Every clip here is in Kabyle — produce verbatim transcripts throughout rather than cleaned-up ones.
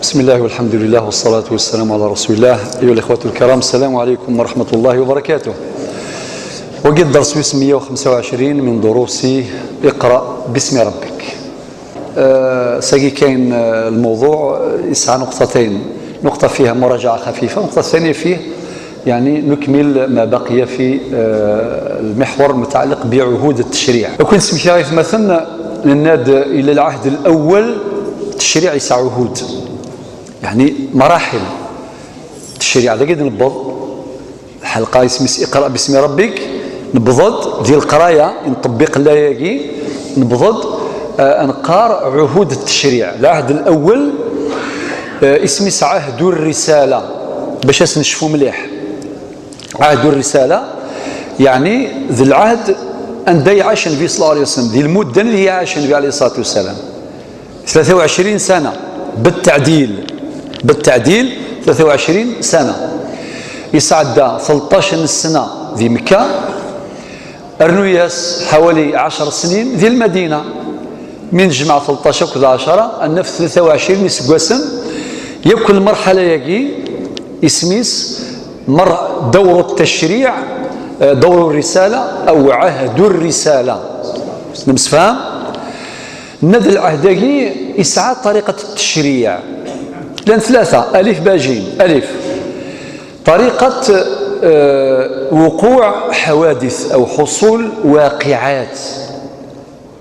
بسم الله والحمد لله والصلاة والسلام على رسول الله. أيها الإخوة الكرام، السلام عليكم ورحمة الله وبركاته. وقد درس مية وخمسة وعشرين من دروس اقرأ باسم ربك. آه، ساقي كاين، آه، الموضوع، آه، يسعى نقطتين. نقطة فيها مراجعة خفيفة، نقطة ثانية فيه يعني نكمل ما بقي في، آه، المحور المتعلق بعهود التشريع. وكنت سميتها مثلا نناد إلى العهد الأول، التشريع يسعى عهود، يعني مراحل التشريع. هذا قد نبض الحلقة اسمي اقرأ باسم ربك، نبضض ديال القراية، نطبق اللاياقي، نبضض، آه، أنقار عهود التشريع. العهد الأول، آه، اسمي عهد الرسالة، باش نشفو مليح. عهد الرسالة يعني ذي العهد أن دا يعاش النبي صلى الله عليه وسلم، ذي المدة اللي يعاش النبي عليه الصلاة والسلام، ثلاثة وعشرين سنة بالتعديل، بالتعديل ثلاثة وعشرين سنة. يسعد ثلطاش سنة ذي مكة، أرنوياس حوالي عشر سنين ذي المدينة. من جمع ثلطاش أكد عشرة، النفس ثلاثة وعشرين يسقسم. يكل مرحلة يجي اسميس مر دور التشريع، آه، دور الرسالة أو عهد الرسالة. نمسفهم؟ نذ العهداقي يسعى طريقة التشريع، لأن ثلاثة ألف باجين ألف. طريقة، آه، وقوع حوادث أو حصول واقعات.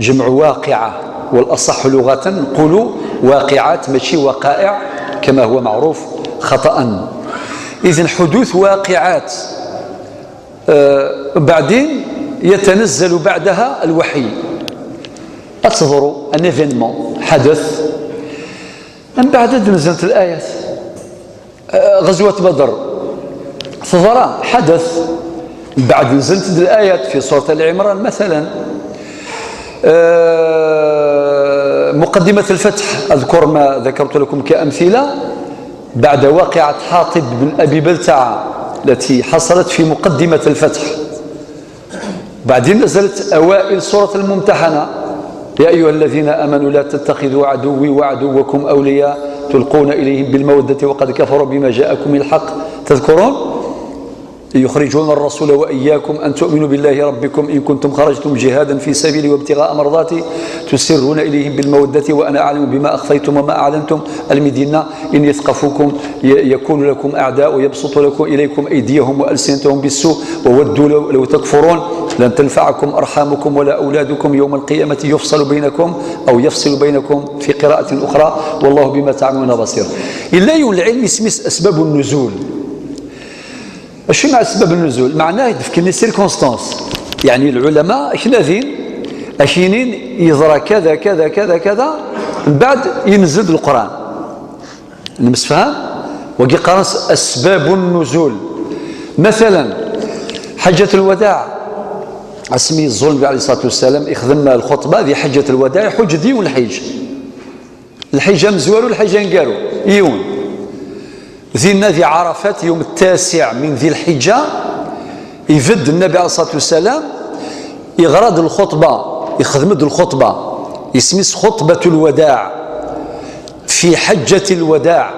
جمع واقعة، والأصح لغة نقول واقعات ماشي وقائع كما هو معروف خطأ. إذن حدوث واقعات، آه، بعدين يتنزل بعدها الوحي. أتظهر أن إيفينمون حدث، من بعد نزلت الآيات. آه، غزوة بدر تظهر حدث، بعد نزلت الآيات في سورة آل عمران مثلا. آه، مقدمة الفتح، أذكر ما ذكرت لكم كأمثلة، بعد واقعة حاطب بن أبي بلتعة التي حصلت في مقدمة الفتح. بعدين نزلت أوائل سورة الممتحنة: يا أيها الذين آمنوا لا تتخذوا عدوي وعدوكم أولياء تلقون إليهم بالمودة وقد كفروا بما جاءكم من الحق. تذكرون؟ يخرجون الرسول وإياكم أن تؤمنوا بالله ربكم إن كنتم خرجتم جهادا في سبيلي وابتغاء مرضاتي تسرون إليهم بالمودة وأنا أعلم بما أخفيتم وما أعلنتم. المدينة: إن يثقفوكم ي-، يكونوا لكم أعداء ويبسطوا لكم إليكم أيديهم وألسنتهم بالسوء وودوا لو، لو تكفرون لن تنفعكم أرحامكم ولا أولادكم يوم القيامة يفصل بينكم أو يفصل بينكم في قراءة أخرى والله بما تعملون بصير. إلا يوم العلم يسميس أسباب النزول. ماشي مع سبب النزول، معناه يدفكني سيركونستانس. يعني العلماء أكنادين أكينين يضرى كذا كذا كذا كذا، من بعد ينزل القرآن. نمسفهم؟ وقي قرنس أسباب النزول. مثلا حجة الوداع، اسمي الزول عليه الصلاة والسلام يخدم الخطبة ذي حجة الوداع، يحج ديون الحج. الحجة مزوار والحجة نقارو يون. ذينا ذي عرفات يوم التاسع من ذي الحجة، يفد النبي عليه الصلاة والسلام، يغرد الخطبة، يخدمد الخطبة، يسميس خطبة الوداع في حجة الوداع،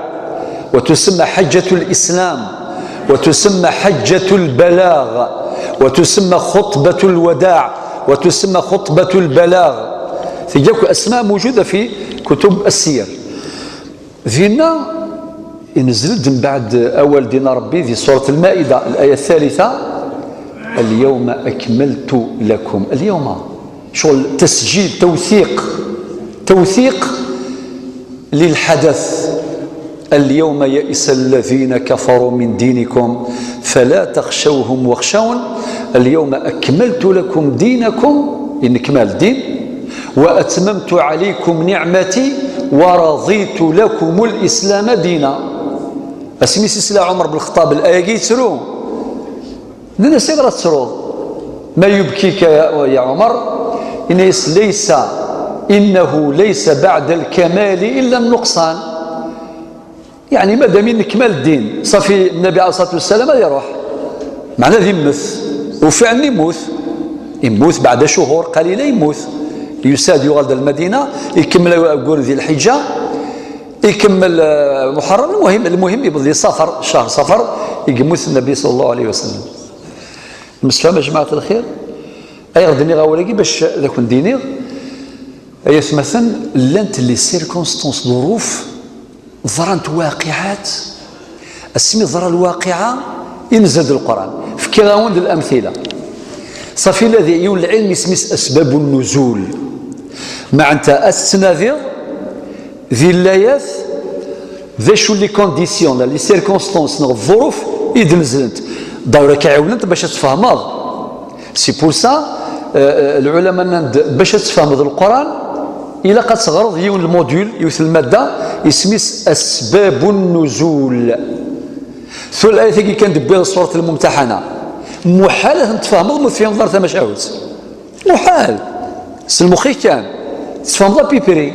وتسمى حجة الإسلام، وتسمى حجة البلاغ، وتسمى خطبة الوداع، وتسمى خطبة البلاغ. تجاك أسماء موجودة في كتب السير. ذينا ينزل من بعد أول دين ربي في سورة المائدة الآية الثالثة: اليوم أكملت لكم. اليوم شغل تسجيل، توثيق، توثيق للحدث. اليوم يئس الذين كفروا من دينكم فلا تخشوهم واخشون اليوم أكملت لكم دينكم، إن كمال الدين، وأتممت عليكم نعمتي ورضيت لكم الإسلام دينا. أسمي سلسلة عمر بن الخطاب الآية يترو. Nnan-as: "Ayɣer ad tettruḍ? ما يبكيك يا، يا عمر؟" Yenna-yas: "ليس، إنه ليس بعد الكمال إلا النقصان." يعني ما دام ينكمل الدين، صافي النبي عليه الصلاة والسلام هذا يروح. معناه ذي يموت، وفعلا يموت. يموت بعد شهور قليلة، يموت. يساد يغال المدينة، يكمل يقول ذي الحجة. Ikemmel, eh, Muḥerram, lmuhim, lmuhim, yewweḍ di Ṣafar, ccher Ṣafar, i yemmut Nnabi ṣalla Llahu ɛalayhi wa sallam. Nemsefham, a jmaɛat lxir? Ayɣer d-nniɣ awal-agi? Bac ad akent-d-iniɣ, ay atmaten, llant les circonstances, ḍuruf, ḍrant waqiɛat, asmi teḍra lwaqiɛa, inzal-d Lqur'an. Fkiɣ-awen-d lamtila. Ṣafi, illa d yiwen lɛilm isem-is asbabu nnuzul. Meɛna ad tettnadiḍ di llayat, d acu les conditions, les circonstances, neɣ ḍḍuruf i d-nezlent. D'ailleurs, ad k-ɛiwnent bac ad tfehmeḍ. C'est pour ça, euh, euh, lɛulama nnan-d, bac ad tfehmeḍ Lqur'an, ilaq ad teɣreḍ yiwen lmodul, yiwet lmadda, isem-is asbabu nnuzul. Tura, layat-agi kan d-wwiɣ surat Lmumtaḥana, muḥal ad tent-tfehmeḍ ma ur tefhimeḍ ara tamacahut. Muḥal. S lmux-ik kan. Tfehmeḍ à peu près.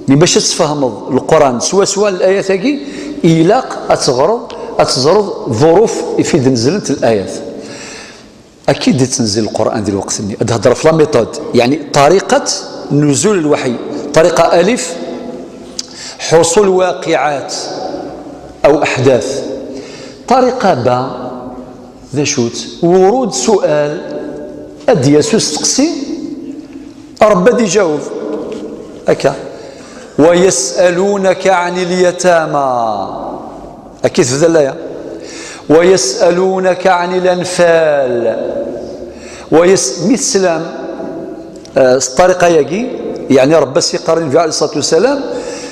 Mi bac ad tfehmeḍ Lqur'an swaswa n layat-agi, ilaq ad teɣreḍ, ad teẓreḍ ḍuruf i fi d-nezlent layat. Akka i d-yettnezziḥ Lqur'an di lweqt-nni. Ad hedreɣ ɣef la méthode, yeɛni طريقة نزول الوحي. طريقة ألف، حصول واقعات أو أحداث. طريقة با، d acu-tt? ورود سؤال، ad d-yas usteqsi, Ṛebbi ad d-iǧaweb. Akka. ويسألونك عن اليتامى. Akka i tebda laya. ويسألونك عن الأنفال. ويس-، mi teslam, eh, s ṭṭariqa-yagi, yeɛni Ṛebbi as-yeqqar i Nnbi ɛalayhi ṣṣalatu wassalam,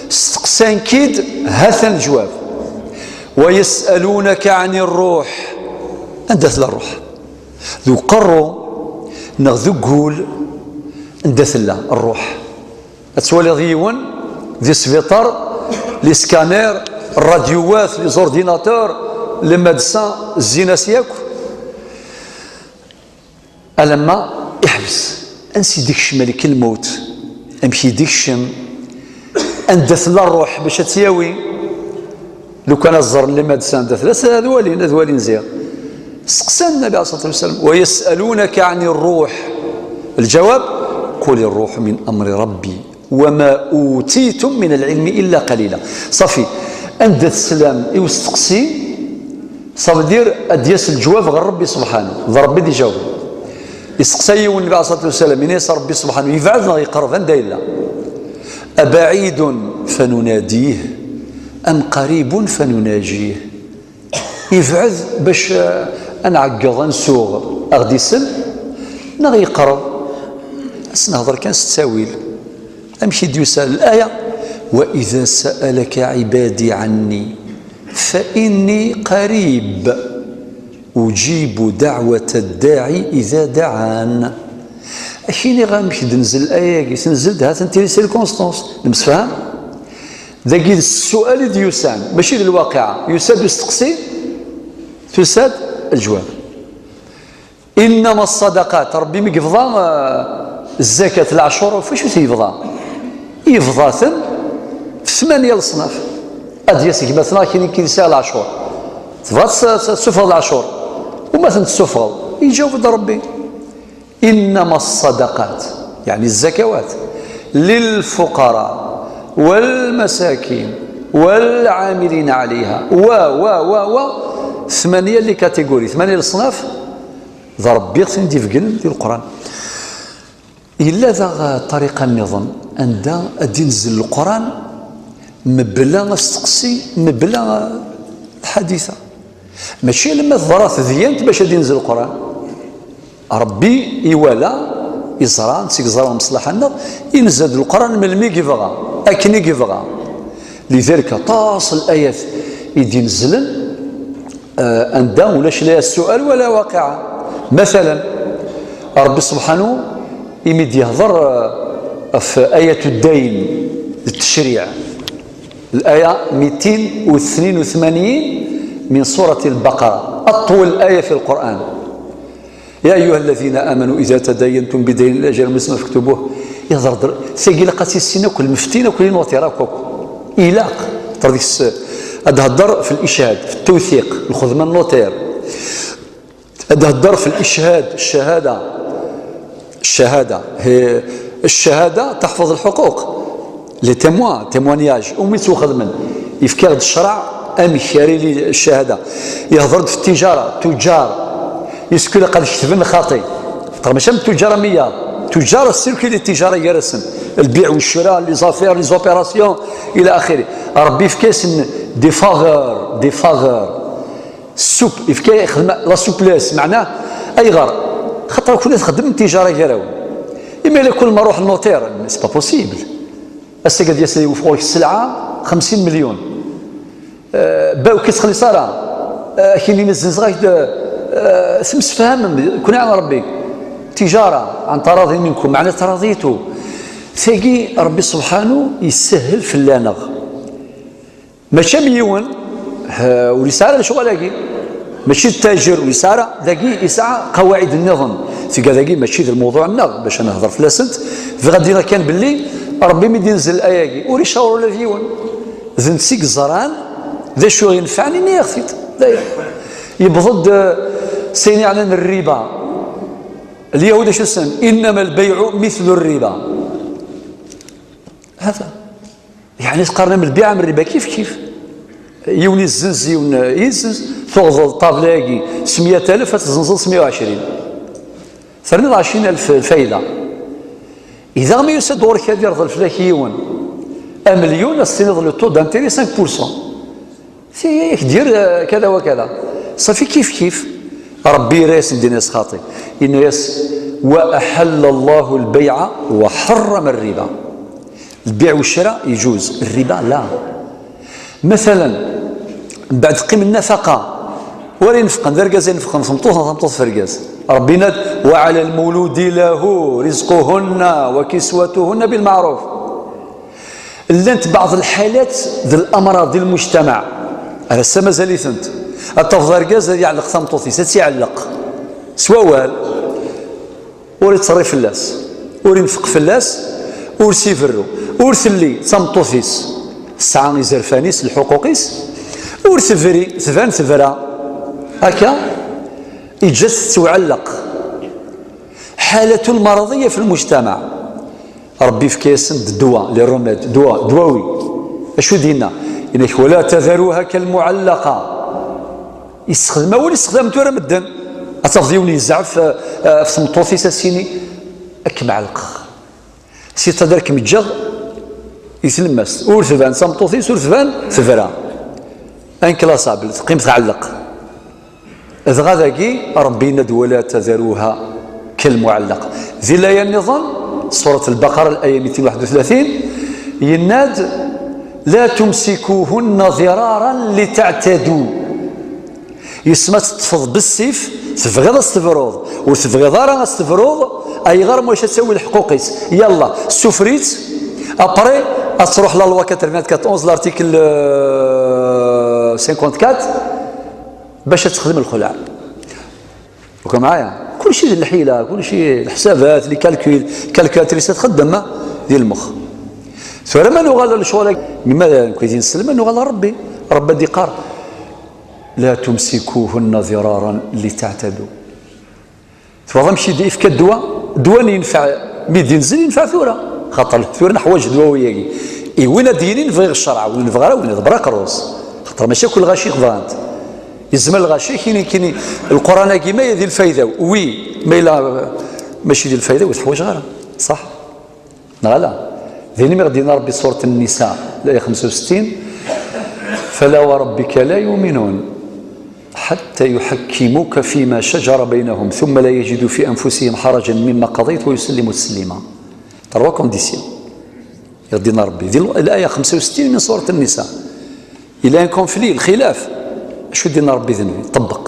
steqsan-k-id, ha-t-an leǧwab. ويسألونك عن الروح. Anda tella ṛṛuḥ? Deg uqerru neɣ deg wul, anda tella ṛṛuḥ? Ad twaliḍ yiwen di sbiṭar, les scanners, rradyuwat, les ordinateurs, les médecins, zzin-as yakk. Alamma iḥbes. Ansi d-ikcem malik lmut? Amek i d-ikcem? Anda tella ṛṛuḥ bac ad tt-yawi? Lukan ad ẓren les médecins anda tella, ad walin, ad walin ziɣ. Steqsan Nnabi ɛalayhi ṣṣalatu wassalam: ويسألونك عن الروح. الجواب: قل الروح من أمر ربي وما أوتيتم من العلم إلا قليلا. Ṣafi, anda teslam i usteqsi, ça veut dire ad d-yas leǧwab ɣer Ṛebbi subḥanahu, d Ṛebbi i d-ijawen. Isteqsa yiwen Nnabi ɛalayhi ṣṣalatu wassalam, ini-as Ṛebbi subḥanahu, yebɛed neɣ yeqreb, anda yella? أبعيد فنناديه أم قريب فنناجيه؟ Yebɛed bac, eh, ad nɛeggeḍ, ad nsuɣ, ad ɣ-d-isel, neɣ yeqreb, ad s-nehḍer kan s ttawil. Amek i d-yusa laya: وإذا سألك عبادي عني فإني قريب أجيب دعوة الداع إذا دعان. Ad k-iniɣ amek d-tenzel laya-agi. Tenzel-d, ha-tent-i les circonstances. Nemsefham? Dagi d ssual i d-yusan, mačči d lwaqiɛa. Yusa-d usteqsi, tusa-d leǧwab. إنما الصدقات، Ṛebbi mi yebḍa, eh, zzakat, leɛcur, ɣef wacu i t-yebḍa? Yebḍa-ten f tmanya leṣnaf. Ad d-yas gma-tneɣ kini ki yesɛa leɛcur. Tebɣa ad s-, s-, tessufɣeḍ leɛcur. Uma tent-tessufɣeḍ, iǧaweb-d Ṛebbi: إنما الصدقات، يعني الزكوات، للفقراء والمساكين والعاملين عليها، و، و، و، و، ثمانية les catégories، ثمانية leṣnaf, d Ṛebbi i ten-id-ibeggen di Leqran. Yella daɣ ṭariqa nniḍen anda ad d-inzel Leqran mebla asteqsi, mebla lḥadit-a. Mačči alamma teḍra tedyant bac ad d-inzel Leqran. Ṛebbi iwala, iẓra, netta i yeẓra lmeṣlaḥa-nneɣ, inzad Leqran melmi i yebɣa, akken i yebɣa. Lidalik, aṭas n layat i d-inezlen, eh, anda ulac la ssual wala waqiɛa. Matalan, Ṛebbi subḥanu, imi d-yehḍer, eh, ɣef ayat uddayn d tecṛiɛ, الآية ميتين واثنين وثمانين من سورة البقرة، أطول آية في القرآن. يا أيها الذين آمنوا إذا تداينتم بدين إلى أجل مسمى فاكتبوه. Ihḍer-d, tagi ilaq ad tt-issin akk lmefti, akk les notaires, akk, akk. Ilaq. Ad hedder في الإشهاد، في التوثيق, lxedma n notaire. Ad hedder في الإشهاد، الشهادة. الشهادة. هي الشهادة تحفظ الحقوق. Les témoins, témoignages, umi ttwaxedmen. Yefka-ɣ-d ccṛeɛ amek ara yili ccahada. Yehḍer-d f ttijara, tujjar. Yesku ilaq ad ketben xaṭi. Xaṭer mačči am tujjar am wiyaḍ. Tujjar, circuler ttijara gar-asen. Lbiɛ u ccra, les affaires, les opérations, ila axiri. Ṛebbi yefka-yasen des faveurs, des faveurs. Souple, yefka, yexdem la souplesse, meɛna ayɣer? Xaṭer kunwi txeddmem ttijara gar-awen. Imi la kul ma ruḥ notaire, c'est pas possible. Ass-agi ad yas ad yewwef ɣur-k sselɛa xemsin melyun. Eh, baw ur k-yettxelliṣ ara. Eh, ad k-yini zzenzeɣ-ak-d, eh, temsefhamem, kunwi ɛni Ṛebbi. Tijara, ɛan taraḍi minkum, meɛna taraḍitu. Tagi, Ṛebbi subḥanu yessehel fell-aneɣ. Mačči am yiwen, eh, ur yesɛi ara lecɣal-agi. Mačči d tajir, ur yesɛi ara. Dagi yesɛa qawaɛid nniḍen. Tga dagi mačči d lmewḍuɛ-nneɣ bac ad nehder fell-asent. Bɣiɣ ad d-iniɣ kan belli Ṛebbi mi d-inzel aya-agi, ur icawer ula d yiwen. D netta i yeẓran d acu i ɣ-inefɛen, ini-yaɣ-t-id. Dayen. Yewweḍ-d, eh, s ayen yeɛnan rriba. Lyahud acu ssnen? Innama lbayɛu mitlu rriba. Hada. Yeɛni qqaren am lbiɛ am rriba kif kif. Yiwen yezzenz, yiwen yezzenz, tuɣeḍ ṭṭabla-agi s meyya alef, ad tezzenzeḍ s meyya u ɛecrin. Terniḍ ɛecrin alef lfayda. Idaɣ mi yusa-d ɣur-k ad irḍel fell-ak yiwen amelyun, ad s-tiniḍ le taux d'intérêt cinq pour cent. Ti ak-d-yerr, eh, kada wa kada. Ṣafi kif kif. Ṛebbi yerra-yas-d, yenna-yas xaṭi. Yenna-yas: "Wa aḥalla Allahu lbayɛa wa ḥarrama rriba." Lbiɛ u ccra yejuz, rriba la. Matala, mbeɛd teqqim nnafaqa, wa ara inefqen, d argaz ara inefqen, tameṭṭut neɣ tameṭṭut f urgaz. Ṛebbi yenna-d: "Wa ɛala lmawludi lahu rizquhunna wa kiswatuhunna bilmeɛruf." Llant beɛḍ lḥalat d lamraḍ di lmujtamaɛ, ar ass-a mazal-itent. Ad tafeḍ argaz ad iɛelleq tameṭṭut-is, ad tt-iɛelleq s wawal, ur ittṣerrif fell-as, ur infeq fell-as, ur s-iberru, ur telli d tameṭṭut-is tesɛa izerfan-is, lḥuquq-is, ur tebri, tban tebra. Akka, iǧǧa-tt tettwaɛelleq. حالة مرضية في المجتمع. Ṛebbi yefka-yasen-d ddwa, les remèdes, ddwa, ddwawi. Acu d-yenna? Yenna-k: "ولا تذروها كالمعلقة." Yessexdem awal i ssexdamen tura medden. Ad tafeḍ yiwen yezɛef, eh, eh, ɣef tmeṭṭut-is, ad s-yini: "Ad kem-ɛelqeɣ." C'est-à-dire kem-ǧǧeɣ i tlemmast. Ur tban d tameṭṭut-is, ur tban tebra. Inclassable, teqqim tɛelleq. Dɣa dagi, Ṛebbi yenna-d: "ولا تذروها كالمعلقة." Di laya nniḍen, surat Lbaqara, laya mitin waḥed u tlatin, yenna-d: "لا تمسكوهن ضرارا لتعتدوا." Yesma teṭṭfeḍ bessif, tebɣiḍ ad s-tebruḍ, ur tebɣiḍ ara ad s-tebruḍ, ayɣer? Mwac ad tawi leḥquq-is. Yalla, suffer-itt, après, ad truḥ la loi quatre-vingt-quatre onze, l'article, euh, cinquante-quatre, bac ad texdem lxelɛa. Uka mɛaya? Kulci d lḥila, kulci d leḥsabat, les calculs, calculatrice ad txeddem di lmex. Tura ma nuɣal lecɣal-agi, mi ma nekk d inselmen, nuɣal ɣer Ṛebbi. Ṛebbi ad d-iqqar: "لا تمسكوهن ضرارا لتعتدوا." Tebɣiḍ amek i d-ifka ddwa? Ddwa n yenfeɛ mi d-inzel, yenfeɛ tura. Xaṭer tura neḥwaǧ ddwawi-agi. I win ad d-yinin: "Bɣiɣ ccreɛ", win ur nebɣi ara, win iḍebber aqerru-s. Xaṭer mačči akk lɣaci i t-bɣant. Yezmer lɣaci kini, kini, Lquran-agi ma di lfayda-w? Oui, ma yella mačči di lfayda-w, ur t-ḥwaǧeɣ ara. Ṣaḥ? Neɣ ala? Din mi ɣ-d-yenna Ṛebbi surat Nnisa, laya xemsa u settin: "فلا وربك لا يؤمنون حتى يحكموك فيما شجر بينهم ثم لا يجدوا في أنفسهم حرجا مما قضيت ويسلموا تسليما." Trois conditions. I ɣ-d-yenna Ṛebbi di l-, laya xemsa u settin min surat Nnisa. Il y a un conflit, lxilaf. Acu d-yenna Ṛebbi d Nnbi? Ṭebbeq.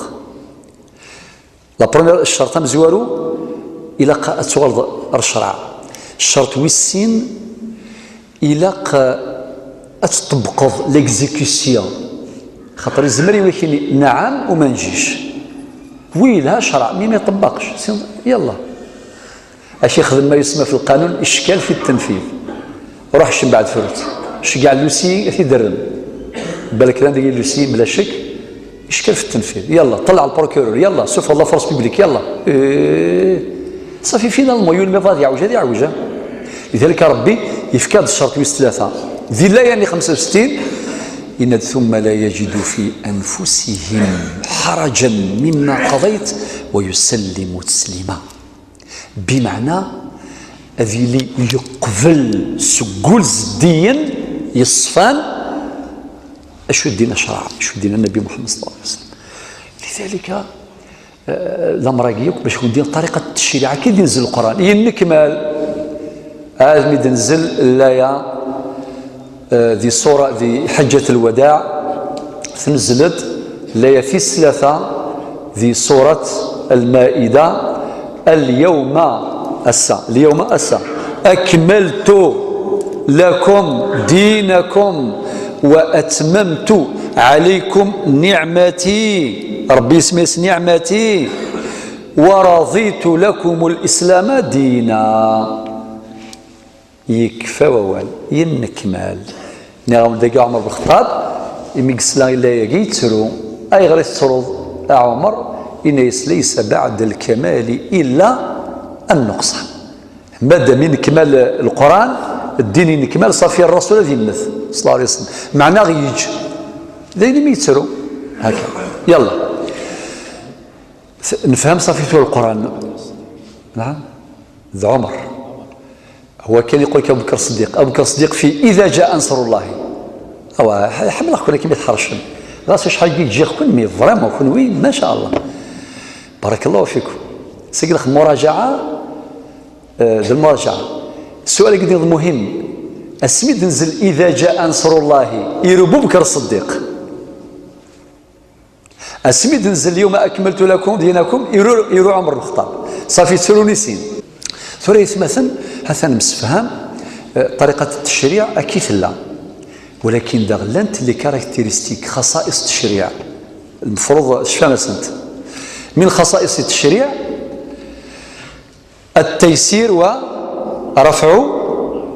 La première, ccerṭ amezwaru, ilaq ad tuɣaleḍ ar ccreɛ. Ccerṭ wis sin, ilaq, eh, ad tṭebbqeḍ l'exécution. Xaṭer yezmer yiwen ad k-yini: "Naɛam", u ma njic. Oui, yelha ccreɛ, mi ma iṭebbaqec, si-, yalla. Ad k-yexdem ma yusma fi lqanun, icekka-t fi ttenfid. Ruḥ cembeɛ-d fru-tt. Ceggeɛ l'huissier ad t-id-terrem. Balak llan dagi l'huissier, bla ccek, icekka-t fi ttenfid. Yalla, ṭelleɛ le procureur, yalla, sufeɣ la force publique, yalla. Eh, ṣafi, finalement, yiwen ma yebɣa ad yeɛwej, ad yeɛwej, ah. Lidalik Ṛebbi Yefka-d ccerṭ wis tlata. Di laya-nni xemsa u settin, yenna-d: ثم لا يجدوا في أنفسهم حرجا مما قضيت ويسلموا تسليما. Bimeɛna ad yili yeqbel seg wul zeddiyen yeṣfan acu i d-yenna ccreɛ, acu i d-yenna Nnbi Muḥemmed صلى الله عليه وسلم. لذلك, eh, lamra-agi yakk bac wen-d-iniɣ ṭariqa n ccariɛa, akka i d-inzel Leqran, yennekmal. Ad mi d-tenzel laya, eh, di ṣṣura, di Ḥeǧǧat Lwadaɛ, tnezzel-d laya tis tlata di ṣurat Lmaida: اليوم, ass-a, اليوم, ass-a, أكملت لكم دينكم وأتممت عليكم نعمتي. Ṛebbi isemma-yas نعمتي. ورضيت لكم الإسلام دينا. Yekfa wawal, yennekmal. Nniɣ-awen dagi Ɛumer ben Xeṭṭab, imi yesla i laya-agi yettru. Ayɣer i tettruḍ a Ɛumer? Yenna-yas: ليس بعد الكمال إلا النقصان. Madam yennekmal Leqran, ddin yennekmal, ṣafi Ṛṛasul ad yemmet صلى الله عليه وسلم. Meɛna ad yeǧǧ. D ayen imi yettru. Hakka. Yalla. Nefhem ṣafi tura Leqran. Naɛam. D Ɛumer. Huwa kan yeqqul-ak Abu Bakr Ṣeddiq. Abu Bakr Ṣeddiq fi إذا جاء نصر الله. Awa, ḥ-, ḥemmleɣ-ken akken i tḥercem. Ɣas acḥal i ǧǧiɣ-ken, mais vraiment, kenwi, ma ca Allah. Barakallahu fikum. Seg lexmurajaɛa, eh, d lmurajaɛa. Ssual-agi d muhim. Asmi d-tenzel إذا جاء نصر الله, iru Abu Bakr Ṣeddiq. Asmi d-tenzel اليوم أكملت لكم دينكم, iru, iru Ɛumer ben Xeṭṭab. Ṣafi, ttrun i sin. Tura, aytmaten, ha-t-an nemsefham, eh, ṭariqat n tecṛiɛ akka i tella. Walakin daɣ llant les caractéristiques, xaṣa'iṣ n tecṛiɛ. Lmefruḍ tecfam-asent. من خصائص التشريع التيسير ورفع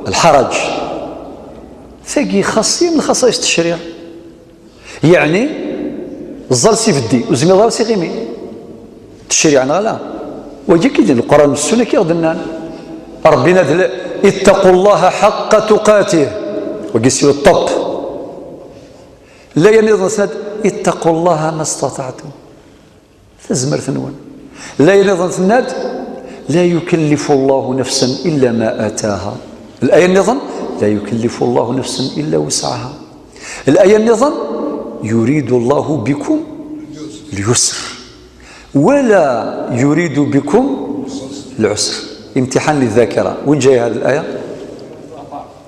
الحرج. Tagi xaṣṣa min xaṣa'iṣ n tecṛiɛ. Yeɛni, ẓẓal s ibeddi, ur zmireḍ ara s iɣimi. Tecṛiɛ neɣ ala? Wagi akka i d Leqran d Ssunna akka i ɣ-d-nnan. Ṛebbi yenna-d: اتقوا الله حق تقاته. Wagi siwa ṭṭepp. Laya nniḍen tenna-d: اتقوا الله ما استطعتم. Tazmert-nwen. Laya nniḍen tenna-d: لا يكلف الله نفسا إلا ما آتاها. Laya nniḍen: لا يكلف الله نفسا إلا وسعها. Laya nniḍen: يريد الله بكم اليسر ولا يريد بكم العسر. امتحان للذاكرة. وين جاية هذه الآية؟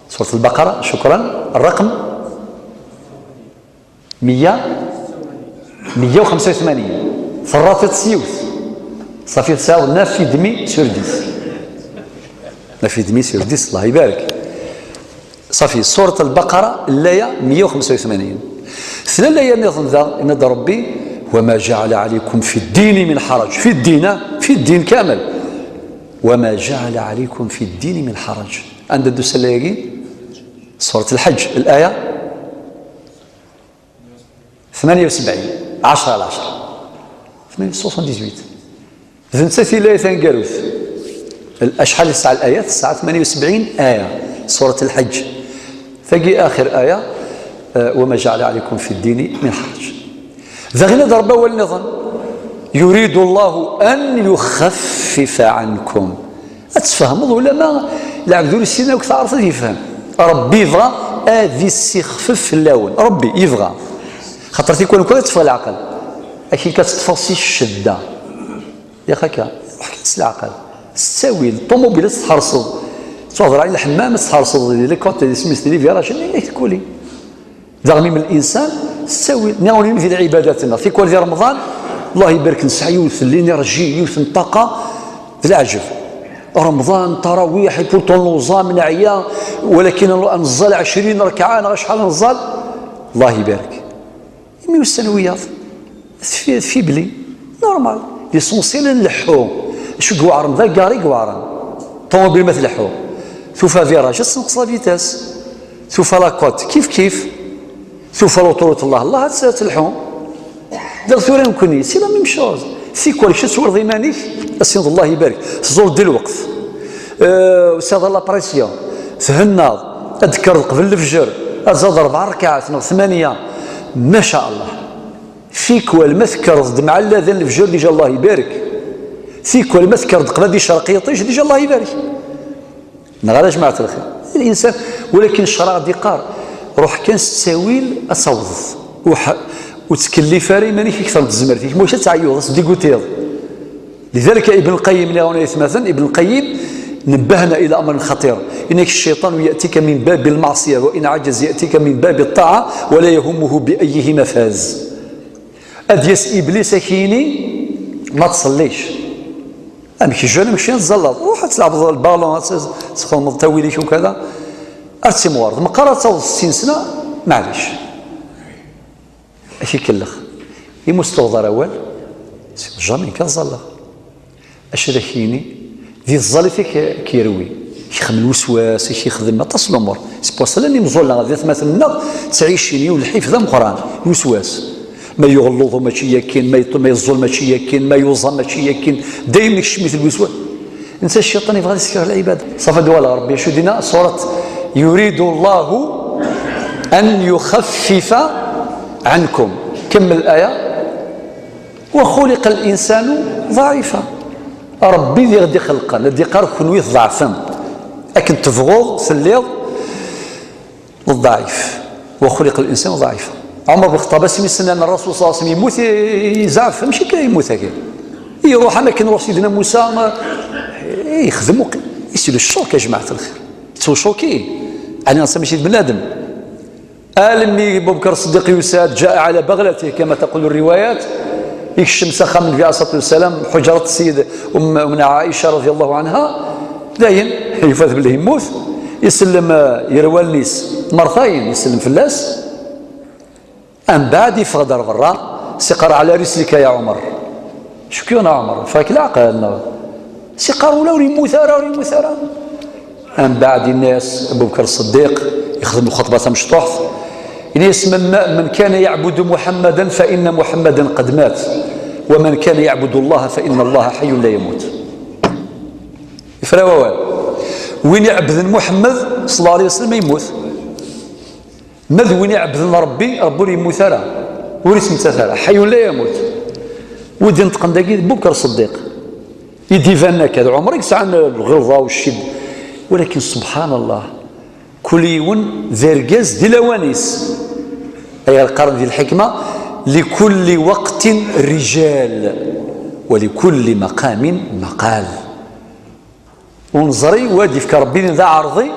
سورة البقرة، شكرا. الرقم مية، مية وخمسة وثمانين. Terraḍ-t s yiwet. Ṣafi, tesɛiḍ neuf et demi sur dix. Neuf et demi sur dix, Allah ibarek. Ṣafi, surat Lbaqara, laya meyya u xemsa u tmanyin. Tella laya nniḍen da, yenna-d Ṛebbi: وما جعل عليكم في الدين من حرج. في الدين, في الدين كامل. وما جعل عليكم في الدين من حرج. Anda d-tusa laya-agi? Surat Lḥeǧǧ, laya ثمانية وسبعين، عشرة على عشرة. ثمانية، soixante-dix-huit. D nettat i laya taneggarut. Acḥal i tesɛa layat? Tesɛa ثمانية وسبعين aya, surat Lḥeǧǧ. Tagi axir aya, eh, وما جعل عليكم في الدين من حرج. Daɣen ad d-Ṛebbi awal nniḍen: يريد الله أن يخفف عنكم. Ad tfehmeḍ, ulama lɛebd ur yessin akk taɛrabt ad yefhem. Ṛebbi yebɣa ad issixfef fell-awen. Ṛebbi yebɣa. Xaṭer tikwal nekk ad teffeɣ leɛqel. Akken kan teṭṭfeḍ si ccedda. Yak akka, ruḥ kan s leɛqel. S ttawil, ṭumubil ad tt-tḥerseḍ. Tettwaḍra i lḥemmam ad tt-tḥerseḍ, di lkot, di smis, di virage, yak tkuli. Daɣen imi linsan s ttawil, nniɣ-awen imi di lɛibadat-nneɣ, tikwal di Remḍan, Allah ibarek, nesɛa yiwet n l'énergie, yiwet n ṭṭaqa, d leɛǧeb. Remḍan, ttarawiḥ, et pourtant nuẓam, neɛya, walakin ad neẓẓal ɛecrin rrekɛa neɣ acḥal neẓẓal, Allah ibarek. Imi ussan wiyaḍ, tfi-, tfibli, normal. L'essentiel ad nleḥḥu. Acu i iweɛren, d agari i iweɛren. Ṭumubil ma tleḥḥu, tufa virage, ad tenqes la vitesse. Tufa la côte, kif kif. Tufa l'autoroute, Allah, Allah, ad tt-, ad telḥu. Daɣ tura nekkni, c'est la même chose. Tikwal kečč ad twaliḍ iman-ik, ad s-tiniḍ Allah ibarek. Tẓuleḍ di lweqt. Euh, tesɛiḍ la pression. Thennaḍ. Ad tekkreḍ qbel lefjer, ad tẓalleḍ rebɛa rrkaɛat neɣ tmanya, ma ca Allah. Tikwal ma tekkreḍ-d mɛa lladan lefjer, déjà Allah ibarek. Tikwal ma tekkreḍ-d qbel ad icreq yiṭij, déjà Allah ibarek. Neɣ ala, jmaɛt lxir. Linsan, walakin ccṛeɛ d-iqqar, ruḥ kan s ttawil ad tawḍeḍ. Ur ḥ-, ur ttkellif ara iman-ik akter n tezmert-ik, ma ulac ad teɛyuḍ, ad tdigutiḍ. لذلك ابن القيم, نعاون يتمثل, ابن القيم نبهنا إلى أمر خطير. إنك الشيطان يأتيك من باب المعصية، وإن عجز يأتيك من باب الطاعة، ولا يهمه بأيهما فاز. Ad d-yas Iblis ad k-yini ma tṣelliḍ. Amek, jeune, amek ad tẓalleḍ? Ruḥ ad tleɛbeḍ lbalon, ad txedmeḍ ttawil-ik ukada. Ar timɣureḍ, meqqar ad tawḍeḍ settin sna, maɛlic. Ad k-ikellex. Imi ur s-tuɣeḍ ara awal, jamais kan ẓẓalleɣ. Acu ad ak-yini? Di tẓallit i k-, k-yerwi. Ixdem lweswas, i k-ixdem aṭas n lumuṛ. C'est pour ça llan imẓulla d atmaten-nneɣ, ttɛicin yiwen lḥif d ameqqran, lweswas. Ma yuɣ luḍu mačči yakkin, ma yeṭ-, ma yeẓẓul mačči yakkin, ma yuẓam mačči yakkin, dayem ikcem-it lweswas. Netta cciṭan yebɣa ad isekreh lɛibad. Ṣafa d wala Ṛebbi acu dina, surat يريد الله أن يخفف عنكم. Kemmel aya. وخلق الإنسان ضعيفا. Ṛebbi d i ɣ-d-ixelqen, ad d-iqqar kenwi tḍeɛfem. Akken tebɣuḍ telliḍ d ḍɛif. وخلق الإنسان ضعيفا. Ɛumer ben Xeṭṭab, asmi s-nnan Ṛṛasul ṣalla Llahu ɛalayhi wa sallam yemmut, i-, i-, yeẓɛef, amek akka yemmut akka? Iruḥ am akken iruḥ Sidna Musa, eh, yexdem uqi-, c'est le choc, a jmaɛt lxir. Yettwaccuki. Ɛni ass-a mačči d bnadem. Almi Abu Bakr Ṣeddiq yusa-d, جاء على بغلته كما تقول الروايات, ikcem s axxam n Nnbi alayhi ṣṣalatu wassalam, ḥuǧrat Sid Umm-, Ummna Ɛica رضي الله عنها, dayen, yufa-t belli yemmut, isellem, eh, ger wallen-is mertayen, isellem fell-as. Ambeɛd iffeɣ-d ar berra, s-iqqar على رسلك يا عمر. Acu k-yuɣen a Ɛumer? Ffeɣ-ak leɛqel, neɣ? S-iqqar ula ur yemmut ara, ur yemmut ara. Ambeɛd yenna-yas Abu Bakr Ṣeddiq, ixdem lxeṭba tamecṭuḥt, yenna-yas: من, من كان يعبد محمدا فإن محمدا قد مات، ومن كان يعبد الله فإن الله حي لا يموت. Yefra wawal. Win iɛebbden Muḥemmed ṣalla Llahu ɛalayhi wa sallam yemmut. Ma d win iɛebbden Ṛebbi, Ṛebbi ur yemmut ara, ur yettmettat ara, حي لا يموت. Wi d-ineṭqen dagi d Abu Bakr Ṣeddiq. I d-ibanen akka, d Ɛumer i yesɛan lɣelḍa u ccid. Walakin, subḥan Allah, kul yiwen d argaz di lawan-is. Ayɣer qqaren di lḥikma: لكل وقت رجال ولكل مقام مقال. Ur neẓri, wa d-yefka Ṛebbi d aɛerḍi,